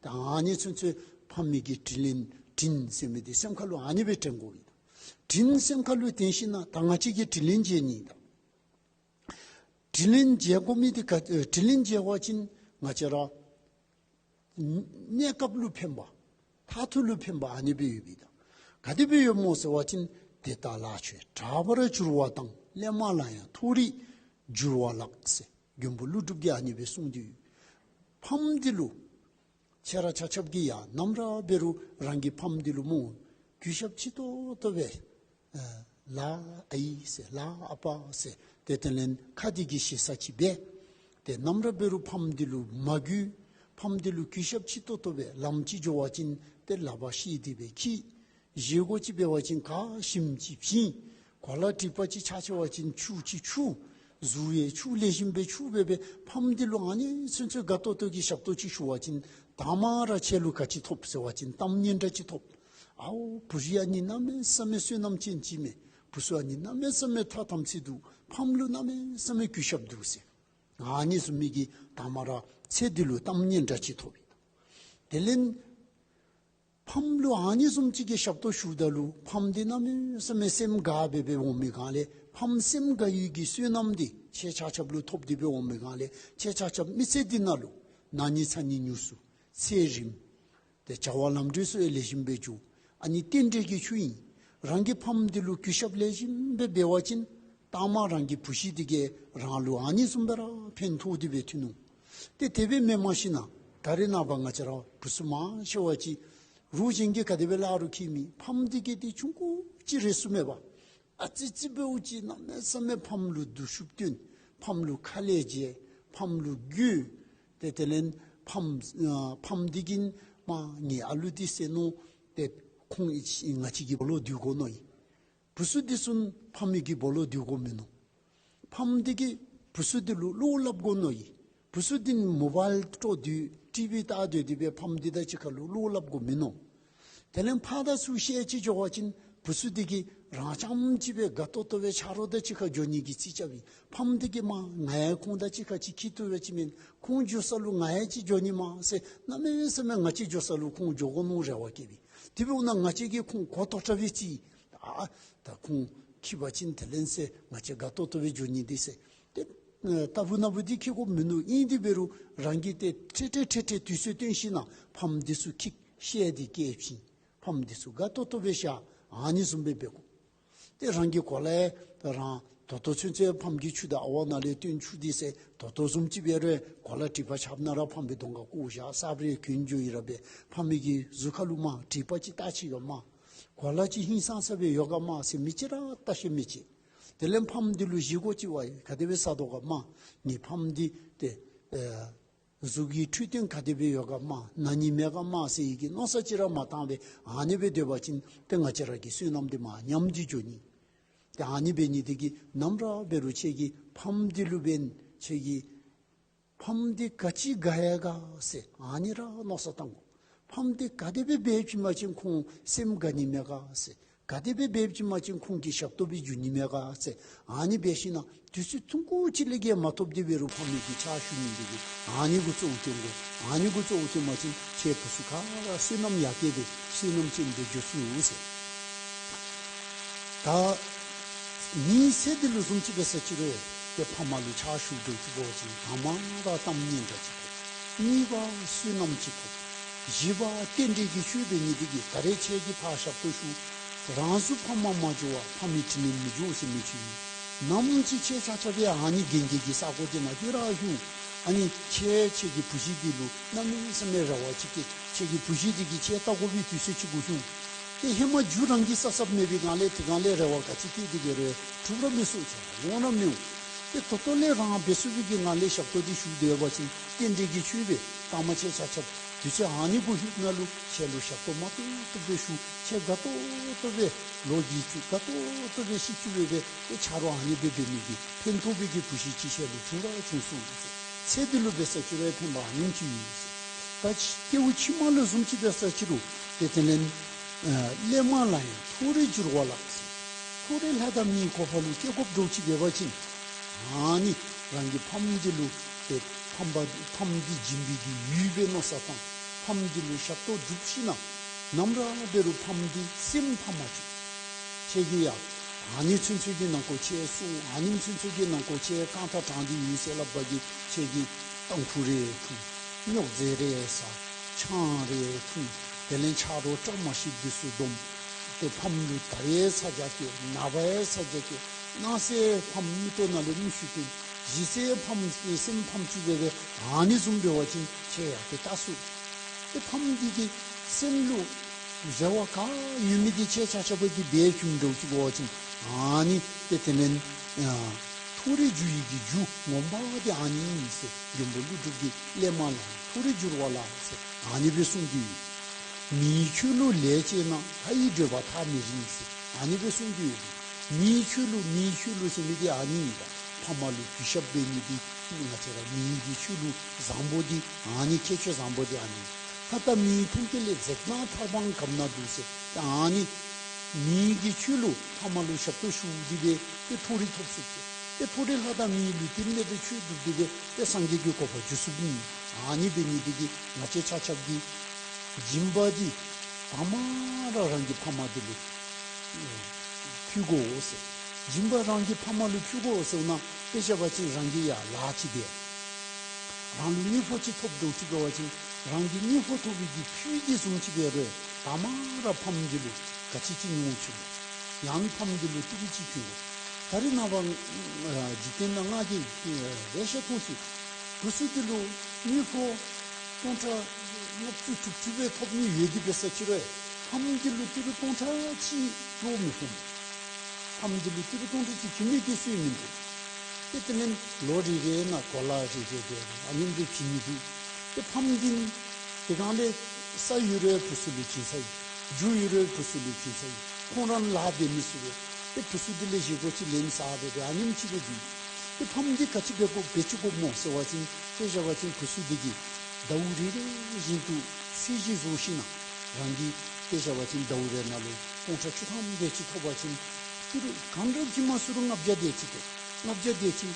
ད་ཨ་ནི་ཚུན་ཚོད་ཕ་མའི་གི་དྲིན་ལན་དྲིན་ཟེར་མི་འདི་སེམས་ཁ་ལུ་ཨ་ནི་སྦེ་དྲན་དགོ་པས། དྲིན་སེམས་ཁ་ལུ་དྲན་ཞིན་ན་ད་ང་བཅས་ཀྱིས་དྲིན་ལན་འཇལ་ནི་ད། དྲིན་ལན་འཇལ་དགོ་མི་འདི་ག་དྲིན་ལན་འཇལ་བ་ཅིན་ང་བཅས་ར་གནས་སྐབས་ལུ་ཕན་པ། མཐར་ཐུག་ལུ་ཕན་པ་ཨ་ནི་སྦེ་ཡོད་པས་ད། ག་དེ་སྦེ་ཡོདཔ་སྨོ་ཟེར་བ་ཅིན། དེ་ལྟར་ལག་མཆོད་གྲགས་པར་འགྱུར་བ་དང་། སླད་མ་ལ་ཡང་མཐོ་རིས་འགྱུར་བ་ལགས་ཟེར་མགོན་པོ་ཀླུ་སྒྲུབ་ཀྱིས་ཨ་ནི་སྦེ་གསུངས་ཏེ་ཡོད། ཕམ་འདི་ལུ་ཁྱེད་ར་ཆ་ཁྱབ་ཀྱིས་ཡང་ནམ་ར་འབད་རུང་རང་གི་ཕམ་འདི་ལུ་སྨོ་གུས་ཞབས་ཆེ་ཏོག་ཏོ་སྦེ་ཨ་ལགས་ཨའི་ཟེར་ལགས་ཨ་པ་ཟེར་ཏེ་དེ་ལས་ཁ་འདི་གིས་ཞེ་ས་ཅིག་འབད། ཏེ་ནམ་ར་འབད་རུང་ཕམ་འདི་ལུ་མ་གུས། ཕམ་འདི་ལུ་གུས་ཞབས་ཆེ་ཏོག་ཏོ་སྦེ་ལམ་ཅིག་འགྱོ་བ་ཅིན་ཏེ་ལག་པ་བཤེད་དེ་སྦེ་འཁྱིད། བཞེས་སྒོ་ཅིག་འབད་བ་ཅིན་ག་ཞིམ་ཅིག་བྱིན། གོ་ལ་དྲེག་པ་ཅིག་ཆག་ཆེ་བ་ཅིན་ཆུ་ཅིག་འཁྱུ། གཟུགས་ཡང་ཆུ་ལེགས་ཤོམ་སྦེ་འཁྱུ་སྦེ་སྦེ་ཕམ་འདི་ལུ་ཨ་ནི་ཚུན་ཚོད་དགའ་ཏོག་ཏོ་གི་ཞབས་ཏོག་ཅིག་ཞུ་བ་ཅིན་ད་མ་ར་ཁྱེད་ལུ་ག་ཅི་ཐོབ་ཟེར་བ་ཅིན་གཏམ་སྙན་གྲགས་ཅིག་ཐོབ། ཨའོ་བུ་གཞི་ཨ་ནི་གནམ་མེད་ས་མེད་བསོད་ནམས་ཅན་ཅིག་མས། བུ་ཚུ་ཨ་ནི་གནམ་མེད་ས་མེད་ཐ་དམ་ཚིག་འདུག། ཕམ་ལུ་གནམ་མེད་ས་མེད་གུས་ཞབས་འདུག་ཟེར། ཨ་ནི་བཟུམ་མའི་གི་ད་མ་ར་ཚེ་འདི་ལུ་གཏམ་སྙན་གྲགས་ཅིག་ཐོབ་ཡི། དེ་ལས་ཕམ་ལུ་ཨ་ནི་བཟུམ་ཅིག་གི་ཞབས་ཏོག་ཞུཝ་ད་ལུ་ཕམ་འདི་གནམ་མེད་ས་མེད་སེམས་དགའ་སྦེ་སྦེ་འོང་མི་སྒང་ལས་ཕམ་སེམས་དགའ་བའི་གི་བསོད་ནམས་འདི་ཁྱེད་ཆ་ཁྱབ་ལུ་ཐོབ་སྟེ་སྦེ་འོང་མི་སྒང་ལས་ཁྱེད་ཆ་ཁྱབ་མི་ཚེ་འདི་ནང་ལུ་ན་ནི་ཚ་ནི་མྱུར་སུ་ཚེ་རིངམ། ཏེ་བྱ་བ་ལམ་འགྲོ་ཚུ་ཡང་ལེགས་ཤོམ་སྦེ་འགྱོ། ཨ་ནི་རྟེན་འབྲེལ་གྱི་ཆུ་ཨིན། རང་གི་ཕམ་འདི་ལུ་གུས་ཞབས་ལེགས་ཤོམ་སྦེ་འབད་བ་ཅིན་ད་མ་རང་གི་བུ་གཞི་འདི་གིས་རང་ལུ་ཨ་ནི་བཟུམ་སྦེ་ར་ཕན་ཐོགས་ཏེ་སྦེ་ཐོན་ནུག། ཏེ་དེ་སྦེ་མེན་མ་ཤེས་ན་ད་རེས་ནངས་པ་ང་བཅས་ར་བུ་ཚུ་མང་ཆེ་བ་ཅིག་རོགས་གཞན་གྱིས་ག་དེ་སྦེ་སླབ་རུང་ཁྱད་མེད། ཕམ་འདི་གིས་ཏེ་ཆུང་ཀུ་ཅིག་རེ་སུ་མེད་པར་ཨ་ཙི་ཙི་འབདཝ་ཅིག་གནམ་མེད་ས་མེད་ཕམ་ལུ་སྡུག་ཤུགས་སྟོན། ཕམ་ལུ་ཁ་ལས་བརྗེད། ཕམ་ལུ་རྒོལ། ཏེ་དེ་ལས་ཕམ་ཨ་ཕམ་འདི་གིས་མ་ངེའི་ཨ་ལུ་འདི་བསད་ནུག། ཏེ་ཁོང་ང་བཅས་ཀྱི་སྦོ་ལོགས་སྡོད་དགོ་མནོ་ཡི། བུ་ཚུ་འདི་ཚུ་ཕམ་གྱི་སྦོ་ལོགས་སྡོད་དགོ་མིན་ནུག། ཕམ་འདི་གིས་བུ་ཚུ་འདི་ལུ་བློ་སླབ་དགོ་མནོ་ཡི། བུ་ཚུ་འདི་མོ་བཱའིལ་དཀྲོག་སྡོད་ཊི་བི་བལྟ་སྡོད་དེ་སྦེ་ཕམ་འདི་དང་གཅིག་ཁར་ལུ་བློ་སླབ་དགོ་མིན་ནུག། དེ་ལས་ཕར་དང་ཚུར་བཤལ་ཅིག་འགྱོ་བ་ཅིན་བུ་ཚུ་འདི་གིས་རང་རྐྱངམ་ཅིག་སྦེ་དགའ་ཏོག་ཏོ་སྦེ་ཆ་རོགས་དང་གཅིག་ཁར་འགྱོ་ནི་གི་རྩིས་རྐྱབ་ཨིན། ཕམ་འདི་གིས་མ་ང་ཡང་ཁོང་དང་གཅིག་ཁར་ཅིག་འཁྱིད་བཏུབ་པ་ཅིན་མེན། ཁོང་འགྱོ་ས་ལུ་ང་ཡང་ཅིག་འགྱོ་ནི་མས་ཟེར་གནམ་མེད་ས་མེད་ང་བཅས་འགྱོ་ས་ལུ་ཁོང་འགྱོ་དགོ་མནོ་རེ་བ་བསྐྱེདཔ་ཨིན། དེ་འབདཝ་ད་ང་བཅས་ཀྱིས་ཁོང་གོ་ཏོག་དྲགས་སྦེ་རྩིས། ཨ་ད་ཁོང་འཁྱིད་པ་ཅིན་དེ་ལས་ཟེར་ང་བཅས་དགའ་ཏོག་ཏོ་སྦེ་འགྱོ་ནི་འདི་ཟེར། ཏེ་ཨ་ལྟ་བུ་ན་བུ་འདི་འཁྱིད་དགོཔ་མིན་ནུག། ཨིན་ཏེ་འབད་རུང་རང་གིས་ཏེ་ཁྲེ་ཁྲེ་ཁྲེ་ཁྲེ་དུས་ཚོད་བཏོན་ཞིན་ན་ཕམ་འདི་ཚུ་འཁྱིད་བཤལ་ཏེ་སྐྱེལ་བྱིན། ཕམ་འདི་ཚུ་དགའ་ཏོག་ཏོ་སྦེ་བཞག། ཨ་ནི་བཟུམ་སྦེ་འབད་དགོ། ཏེ་རང་གི་གོ་ལ་ཡང་རང་ད་ལྟོ་ཚུན་ཚོད་ཕམ་གྱི་ཆུ་དང་ཨ་ཝ་ནང་ལས་བཏོན་ཆུ་འདི་ཟེར་ད་ལྟོ་བཟུམ་ཅིག་འབད་རུང་གོ་ལ་དྲེག་པ་ཆགསཔ་ན་ར་ཕམ་གྱི་གདོང་ཁར་བཀོ་བཞག། གསརཔ་རེ་གྱོན་འགྱོ་ཡི་ར་སྦེ་ཕམ་གྱི་གཟུགས་ཁར་ལུ་མ་དྲེག་པ་ཅིག་བལྟ་ཅི་ག་མ། གོ་ལ་ཅིག་ཧིང་སངས་ས་སྦེ་ཡོད་ག་མ་ཟེར་མི་ཅིག་ར་བལྟ་ཤེས་མི་ཅིག། དེ་ལས་ཕམ་འདི་ལུ་བཞེས་སྒོ་ཅིག་འབད་ཡི་ག་དེ་སྦེ་ཟ་དོ་ག་མ། ངེའི་ཕམ་འདི་ཏེ་ཨེ་གཟུགས་ཀྱི་འཕྲོད་བསྟེན་ག་དེ་སྦེ་ཡོད་ག་མ། ན་ནི་མེད་ག་མ་ཟེར་བའི་གི་མནོ་བསམ་ཅིག་ར་མ་བཏང་སྦེ་ཨ་ནི་སྦེ་སྡོད་པ་ཅིན་ཏེ་ང་བཅས་ར་གི་བསོད་ནམས་འདི་མར་ཉམས་ཏེ་འགྱོ་ནི། ཏེ་ཨ་ནི་འབད་ནི་འདི་གིས་ནམ་ར་འབད་རུང་ཁྱེད་ཀྱི་ཕམ་འདི་ལུ་འབད་ཁྱེད་ཀྱི་ཕམ་འདི་ག་ཅི་དགའ་ཡི་ག་ཟེར་ཨ་ནི་ར་མནོ་བསམ་བཏང་དགོ། ཕམ་འདི་ག་དེ་སྦེ་འབད་བ་ཅིན་མ་ཅིན་ཁོང་སེམས་དགའ་ནི་མས་ག་ཟེར། ག་དེ་སྦེ་འབད་བ་ཅིན་མ་ཅིན་ཁོང་གི་ཞབས་ཏོག་སྦེ་འགྱོ་ནི་མས་ག་ཟེར། ཨ་ནི་འབད་ཞིན་ན་དུས་ཚོད་ཐུང་ཀུ་ཅིག་ལས་བརྒལ་མ་ཐོབ་སྟེ་འབད་རུང་ཕམ་གི་ཕྱག་ཞུ་ནི་འདི་གིས་ཨ་ནི་གུ་གཙོ་བོ་བཏོན་དགོ། ཨ་ནི་གུ་གཙོ་བོ་བཏོན་པ་ཅིན་ཁྱེད་བུ་ཚུ་ག་ར་བསོད་ནམས་ཡར་རྒྱས་སྦེ་བསོད་ནམས་ཅན་སྦེ་འགྱོ་ཚུགས་ཟེར། ད་ངེའི་ཚེ་འདི་ལུ་བཟུམ་ཅིག་འབད་ས་ཅིག་རུང་ཏེ་ཕ་མ་ལུ་ཕྱག་ཞུ་དགོ་ཅིག་འབད་བ་ཅིན་ད་མ་ར་གཏམ་སྙན་གྲགས་ཅིག་དགོ། གཉིས་པ་བསོད་ནམས་ཅིག་དགོ། བཞི་པ་རྟེན་འབྲེལ་གྱི་ཆོས་འབད་ནི་འདི་གིས་ད་རེས་ཁྱེད་ཀྱིས་ཕར་ཞབས་ཏོག་ཞུ། རང་ཚུ་ཕམ་མ་འགྱོ་བར་ཕམ་གྱི་དྲིན་ལན་མི་འཇལ་ཟེར་མི་ཅིག་ཡོད། ནམ་ཅིག་ཁྱེད་ཆ་ཁྱབ་ཡང་ཨ་ནི་གན་རྐྱལ་གྱི་ས་གོ་འདི་ནང་འགྱོ་ར་ལྷོད། ཨ་ནི་ཁྱེད་ཁྱེད་ཀྱི་བུ་གཞི་འདི་ལུ་གནམ་མེད་ས་མེད་རེ་བ་ཅིག་བསྐྱེད། ཁྱེད་ཀྱི་བུ་གཞི་འདི་གིས་ཁྱེད་བལྟ་དགོ་པའི་དུས་ཚོད་ཅིག་གུ་ལྷོད། ཏེ་ཧེ་མ་རྒྱུ་རང་གིས་བསགས་བསགསཔ་མེད་པའི་སྒང་ལས་དེ་སྒང་ལས་རེ་བ་ག་ཅི་བསྐྱེད་དེ་འབད་རུང་འགྲུབ་ར་མི་ཚུགས། ཆ་འོང་ར་མི་འོང་། ཏེ་ད་ལྟོ་ལས་རང་འབད་ཚུགས་པའི་གི་ངང་ལས་ཞབས་ཏོག་འདི་ཞུ་སྡོད་པ་ཅིན་རྟེན་འབྲེལ་གྱི་ཆོས་སྦེ་ད་མ་ཁྱེད་ཆ་ཁྱབ་དུས་ཚོད་ཨ་ནི་གུ་ལྷོདཔ་ད་ལུ་ཁྱེད་ལུ་ཞབས་ཏོག་མ་ཏོག་ཏོ་སྦེ་ཞུ། ཁྱེད་དགའ་ཏོག་ཏོ་སྦེ་ལོ་རྒས་བཅུག། དགའ་ཏོག་ཏོ་སྦེ་ཤི་བཅུག་སྦེ་སྦེ་ཏེ་ཆ་རོགས་ཨ་ནི་སྦེ་འབད་ནི་གི་ཕན་ཐོགས་པའི་གི་གུས་ཤིང་ཅིག་ཁྱེད་ལུ་བྱུང་ར་བྱུང་སོང་ཟེར། ཚེ་འདི་ལུ་འབད་ས་ཅིག་རུང་ཕན་པ་ཨ་ནེམ་ཅིག་ཡོད་ཟེར། ད་སྐྱེ་བ་ཕྱི་མ་ལུ་བཟུམ་ཅིག་འབད་ས་ཅིག་རུང་ཏེ་དེ་ལས་ཨ་ཀླད་པ་ལ་ཡང་མཐོ་རིས་འགྱུར་བ་ལགས་ཟེར། མཐོ་རིས་ལྷ་དང་མིའི་གོ་འཕང་ལུ་སྐྱེ་དགོཔ་འདྲཝ་ཅིག་འབད་བ་ཅིན་ཨ་ནི་རང་གི་ཕམ་འདི་ལུ་ཏེ་ཕམ་པ་ཕམ་འདི་སྦྱིན་པའི་གི་ཡུལ་སྦེ་མནོ་བསམ་བཏང་། ཕམ་འདི་ལུ་ཞབས་ཏོག་སྒྲུབ་ཞིན་ན་ནམ་ར་འབད་རུང་ཕམ་འདི་སེམས་ཕམ་མ་བཅུག། ཁྱེད་ཀྱིས་ཡང་ཨ་ནི་ཚུན་ཚོད་ཀྱི་ནང་འཁོད་ཁྱེད་སྲོག་ཨ་ནི་ཚུན་ཚོད་ཀྱི་ནང་འཁོད་ཁྱེད་རྐང་ཐང་དྲངས་ཏེ་ཡོད་ཟེར་སླབ་པ་གིས་ཁྱེད་ཀྱིས་ཏམ་ཁུ་རེ་འཐུང་། སྨྱོ་རྫས་རེ་ཟ། ཆང་རེ་འཐུང་། དེ་ལས་ཆ་རོགས་བཀྲ་མ་ཤིསཔ་འདི་ཚུ་བསྡོམས། ཏེ་ཕམ་ལུ་ད་རེས་ཚ་གྱང་སྐྱེ། ནངས་པ་ཡང་ཚ་གྱང་སྐྱེ། གནངས་ཚེ་ཕམ་མིག་ཏོ་ནང་ལས་མིག་ཆུ་ཐོན། གཞེས་ཚེ་ཕམ་སེམས་ཕམ་བཅུག་སྦེ་སྦེ་ཨ་ནི་བཟུམ་འབད་བ་ཅིན་ཁྱེད་ཡང་ཏེ་ལྟ་ཚུགས། ཏེ་ཕམ་འདི་གི་སེམས་ལུ་རེ་བ་ག་ཡོད་མི་འདི་ཁྱེད་ཆ་ཁྱབ་ཀྱིས་འབད་བཅུགཔ་འདྲཝ་ཅིག་འབད་བ་ཅིན་ཨ་ནི་ཏེ་དེ་ལས་ཨ་མཐོ་རིས་འགྱུར་བའི་གི་རྒྱུ་ངོ་མ་འདི་ཨ་ནི་ཨིན་ཟེར། མགོན་པོ་ཀླུ་སྒྲུབ་ཀྱིས་ཀླད་པ་ལ་ཡང་མཐོ་རིས་འགྱུར་བ་ལགས་ཟེར་ཨ་ནི་སྦེ་གསུངས་ཏེ་ཡོད། མིའི་ཆོས་ལུ་ལས་བྱས་ན། ལྷ་ཡི་བགྲོད་པ་ཐག་མི་རིང་ཟེར་ཨ་ནི་སྦེ་གསུངས་ཏེ་ཡོད། མིའི་ཆོས་ལུ་མིའི་ཆོས་ལུ་ཟེར་མི་འདི་ཨ་ནི་ཨིན་ད། ཕམ་ལུ་གུས་ཞབས་འབད་ནི་འདི་ང་བཅས་ར་མིའི་གི་ཆོས་ལུགས་བཟང་པོ་འདི་ཨ་ནི་ཁྱད་ཆོས་བཟང་པོ་འདི་ཨ་ནི། ལྷ་དང་མིའི་མཐུན་རྐྱེན་ལས། འཛེགས་དང་ཐར་པའང་གམ་ན་འདུག་ཟེར་ཨ་ནི། མིའི་གི་ཆོས་ལུ་ཕམ་ལུ་ཞབས་ཏོག་ཞུ་སྟེ་སྦེ་ཏེ་མཐོ་རིས་ཐོབ་ཚུགས་ཟེར། ཏེ་མཐོ་རིས་ལྷ་དང་མིའི་ལུས་རྟེན་ལས་སྦེ་ཆོས་སྒྲུབ་སྟེ་སྦེ་ཏེ་སངས་རྒྱས་ཀྱི་གོ་འཕང་འགྱོ་ཚུགསཔ་ཨིན། ཨ་ནི་འབད་ནི་འདི་གིས་ང་བཅས་ཆ་ཁྱབ་ཀྱིས་སྦྱིན་པ་འདི་དང་པ་ར་རང་གི་ཕམ་འདི་ལུ་ཕུལ་དགོ་ཟེར། སྦྱིན་པ་རང་གི་ཕམ་ལུ་ཕུལ་དགོ་ཟེར་ན་དཔེ་བཞག་པ་ཅིན་རང་གི་ཡང་ལཱ་ཅིག་འབད། རང་ལུ་དངུལ་ཕོགས་ཅིག་ཐོབ་འདྲཝ་ཅིག་འབད་བ་ཅིན་རང་གི་དངུལ་ཕོགས་ཐོབ་པའི་གི་ཕུད་འདི་བཟུམ་ཅིག་འབད་རུང་དང་པ་ར་ཕམ་འདི་ལུ་ག་ཅི་ཅིག་ཉོ་བྱིན་དགོ། ཡང་ཕམ་འདི་ལུ་ཏི་རུ་ཅིག་བྱིན་དགོ། ད་རེས་ནངས་པ་ཨ་འཇིག་རྟེན་ནང་ང་གིས་ཨ་རེ་ཤ་མཐོང་ཅི། བུ་ཚུ་འདི་ལུ་དངུལ་ཕོགས་སྟོང་ཕྲག་ལྔ་བཅུ་དྲུག་ཅུ་སྦེ་ཐོབ་ནི་ཡོད་དེ་འབད་ས་ཅིག་རུང་ཕམ་འདི་ལུ་ཏི་རུ་སྟོང་ཕྲག་གཅིག་ལོག་མི་ཕོག། ཕམ་འདི་ལུ་ཏི་རུ་སྟོང་ཕྲག་གཅིག་བྱིན་མི་འདི་སུ་ཡང་མིན་འདུག། ཏེ་དེ་ལས་ལོ་རེ་རེ་ནང་གོ་ལ་རེ་རེ་རེ་ཨ་ནེམ་སྦེ་བྱིན་ནི་འདུག། ཏེ་ཕམ་འདི་དེ་སྒང་ལས་ས་ཡོད་རུང་བུ་ཚུ་ལུ་བྱིན་ས་ཡོད། རྒྱུ་ཡོད་རུང་བུ་ཚུ་ལུ་བྱིན་ས་ཡོད། ཁོང་ར་ལཱ་འབད་མི་ཚུ་ལུ་ཏེ་བུ་ཚུ་འདི་ལས་བཞེས་སྒོ་ཅིག་ལེན་ས་འབད་འབད་ཨ་ནེམ་ཅིག་སྦེ་འདུག། ཏེ་ཕམ་འདི་ག་ཅི་འབད་དགོ་འབད་བཅུག་དགོཔ་སྨོ་ཟེར་བ་ཅིན་དཔེ་བཞག་པ་ཅིན་བུ་ཚུ་འདི་གིས་ཟླཝ་རེ་རེ་བཞིན་དུ་ཚད་གཞི་བཟོ་ཞིན་ན་རང་གིས་དཔེ་བཞག་པ་ཅིན་ཟླཝ་རེ་ནང་ལུ་སྟོང་ཕྲག་བཅུ་ཐམ་དེ་ཅིག་ཐོབ་པ་ཅིན་ཏི་རུ་གང་འདྲཝ་ཅིག་མ་ཚུགས་རུང་ལྔ་བརྒྱ་དེ་ཅིག་ཏེ་ལྔ་བརྒྱ་དེ་ཅིག་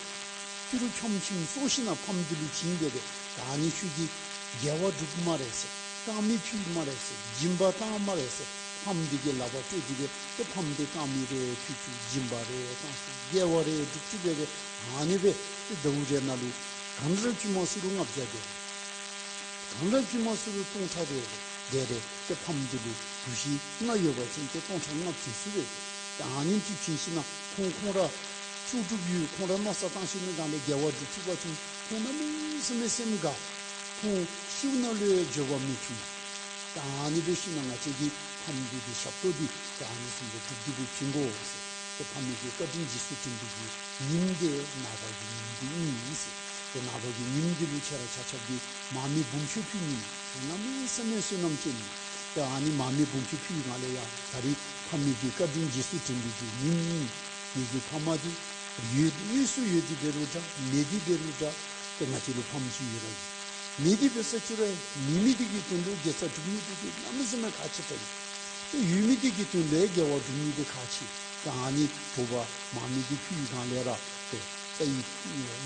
ཏི་རུ་ཁྱོམ་ཁྱིམ་བཟོ་ཞིན་ན་ཕམ་འདི་ལུ་བྱིན་སྦེ་སྦེ་ད་ཨ་ནི་ཁྱོད་ཀྱིས་དགེ་བ་སྒྲུབ་སྨ་རེ་ཟེར། དངངས་མི་ཕུལ་སྨ་རེ་ཟེར། སྦྱིན་པ་བཏང་སྨ་རེ་ཟེར། ཕམ་འདི་གི་ལག་པར་སྤྲོད་དེ་སྦེ་ཏེ་ཕམ་འདི་དངངས་མི་རེ་ཕུལ་བཅུག། སྦྱིན་པ་རེ་བཏང་བཅུག། དགེ་བ་རེ་སྒྲུབ་བཅུག་སྦེ་སྦེ་ཨ་ནི་སྦེ་ཏེ་ཟླཝ་རེ་ནང་ལུ་གང་འདྲཝ་ཅིག་མ་ཚུགས་རུང་ལྔ་བརྒྱ་དེ་གང་འདྲཝ་ཅིག་མ་ཚུགས་རུང་སྟོང་ཕྲག་རེ་རེ་དེ་རེ་ཏེ་ཕམ་འདི་ལུ་གུས་ཤིང་ང་ཡོད་པ་ཅིན་ཏེ་སྟོང་ཕྲག་ལྔ་བྱིན་ཚུགས་པས། ཏེ་ཨ་ནེམ་ཅིག་བྱིན་ཞིན་ན་ཁོང་ཁོང་ར་ལྕོགས་གྲུབ་ཡོད། ཁོང་ར་མནོ་བསམ་བཏང་ཞིན་ན་སྒང་ལས་དགེ་བ་སྒྲུབ་བཅུག་པ་ཅིན་ཁོང་གནམ་མེད་ས་མེད་སེམས་དགའ། ཁོང་ཤིཝ་ནང་ལུ་ཡང་འགྱོད་པ་མི་བྱུང་། ད་ཨ་ནི་འབད་ཞིན་ན་ང་བཅས་ཀྱིས་ཕམ་འདི་གི་ཞབས་ཏོག་འདི་ད་ཨ་ནི་བཟུམ་སྦེ་སྒྲུབ་སྟེ་སྦེ་བྱིན་དགོ་ཟེར། ཏེ་ཕ་མའི་གི་བཀའ་དྲིན་རྗེས་སུ་དྲན་པའི་གི་ཉིནམ་འདི་ནངས་པ་གི་ཉིནམ་འདི་ཨིན་ཟེར། ཏེ་ནངས་པ་གི་ཉིནམ་འདི་ལུ་ཁྱེད་ར་ཆ་ཁྱབ་ཀྱིས་མར་མེ་སྦོམ་ཆེན་ཕུལ་ནི་ཨིན། གནམ་མེད་ས་མེད་བསོད་ནམས་ཅན་ཨིན། ཏེ་ཨ་ནི་མར་མེ་སྦོམ་ཆེན་ཕུལ་བའི་སྒང་ལས་ཡང་ད་རིས་ཕ་མའི་གི་བཀའ་དྲིན་རྗེས་སུ་དྲན་པའི་གི་ཉིནམ་ཨིན། ངེ་གི་ཕ་མ་འདི་ཡོད་དངོས་སུ་ཡོད་དེ་འབད་རུང་འདྲ་མེད་དེ་འབད་རུང་འདྲ་ཏེ་ང་བཅས་ལུ་ཕམ་ཅིག་ཡོད་ར་ཨིན། མེད་དེ་འབད་ས་ཅིག་རུང་མེད་མི་འདི་གི་དོན་ལུ་དགེ་རྩ་སྒྲུབ་ནི་འདི་གིས་གནམ་མེད་ས་མེད་ཁག་ཆེ་དྲགས་ཨིན། ཏེ་ཡོད་མི་འདི་གི་དོན་ལུ་དགེ་བ་སྒྲུབ་ནི་འདི་ཁག་ཆེ། ཏེ་ཨ་ནི་བོ་བ་མར་མེ་འདི་ཕུལ་བའི་སྒང་ལས་ར་ཏེ་ད་ཨིན་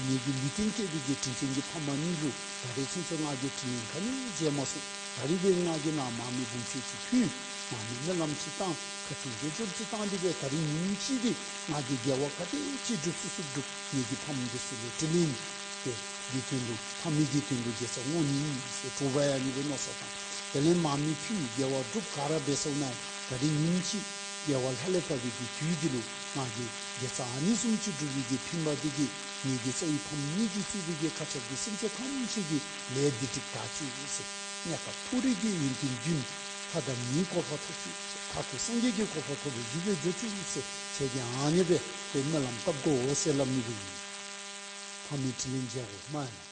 ངེ་གི་ལུས་རྟེན་བསྐྱེད་པའི་གི་དྲིན་ཅན་གྱི་ཕ་མ་གཉིས་ལུ་ད་རེས་ཚུན་ཚོད་ང་གིས་དྲིན་ལན་ག་ནི་འཇལ་མ་ཚུགས། ད་རིས་འདི་ང་གིས་ནཱ་མར་མེ་སྦོམ་ཆེན་ཅིག་ཕུལ། མར་མེ་སྨོན་ལམ་ཅིག་བཏང་། ཁ་ཐུག་འགྱོ་འགྱོཝ་ཅིག་བཏང་སྟེ་སྦེ་ད་རིས་ཉིནམ་གཅིག་འདི་ང་གིས་དགེ་བ་ག་དེ་ཅིག་སྒྲུབ་ཚུགས་ཚུགས་སྒྲུབ། ངེ་གི་ཕམ་འདི་ཚུ་ལུ་དྲིན་ལན་ཏེ་འདི་དོན་ལུ་ཕ་མའི་གི་དོན་ལུ་དགེ་རྩ་བསྔོ་ནི་ཨིན་ཟེར་དྲོ་པ་ཡང་ཨ་ནི་སྦེ་མནོ་བསམ་བཏང་། དེ་ལས་མར་མེ་ཕུལ་དགེ་བ་སྒྲུབ་ག་ར་འབད་ཚརཝ་ད་ད་རིས་ཉིནམ་གཅིག་དགེ་བ་ལྷ་ལས་བབས་པའི་གི་དུས་འདི་ལུ་ང་གིས་དགེ་རྩ་ཨ་ནི་བཟུམ་ཅིག་སྒྲུབ་པའི་གི་ཕན་པ་འདི་གིས་ངེ་གི་རྩ་བའི་ཕམ་གཉིས་ཀྱིས་གཙོས་པའི་གི་ཁ་ཆར་གྱི་སེམས་ཅན་ཐམས་ཅད་ཀྱི་ལས་སྡིག་སྒྲིབ་དག་བཅུག་ཟེར། གནས་སྐབས་མཐོ་རིས་ཀྱི་ཡོན་ཏན་བདུན་ལྷ་དང་མིའི་གོ་འཕང་ཐོབ་བཅུག་ཟེར། མཐའ་འཁོར་སངས་རྒྱས་ཀྱི་གོ་འཕང་ཐོབ་པའི་རྒྱུ་སྦེ་འགྱོ་བཅུག་ཟེར། ཁྱེད་ཀྱིས་ཨ་ནི་སྦེ་ཏེ་སྨོན་ལམ་བཏབ་དགོ་ཟེར་སླབ་ནི་སྦེ་ཨིན། ཨ་མི་དྲིན་ལན་འཇལ་དགོ་སྨ་རེ།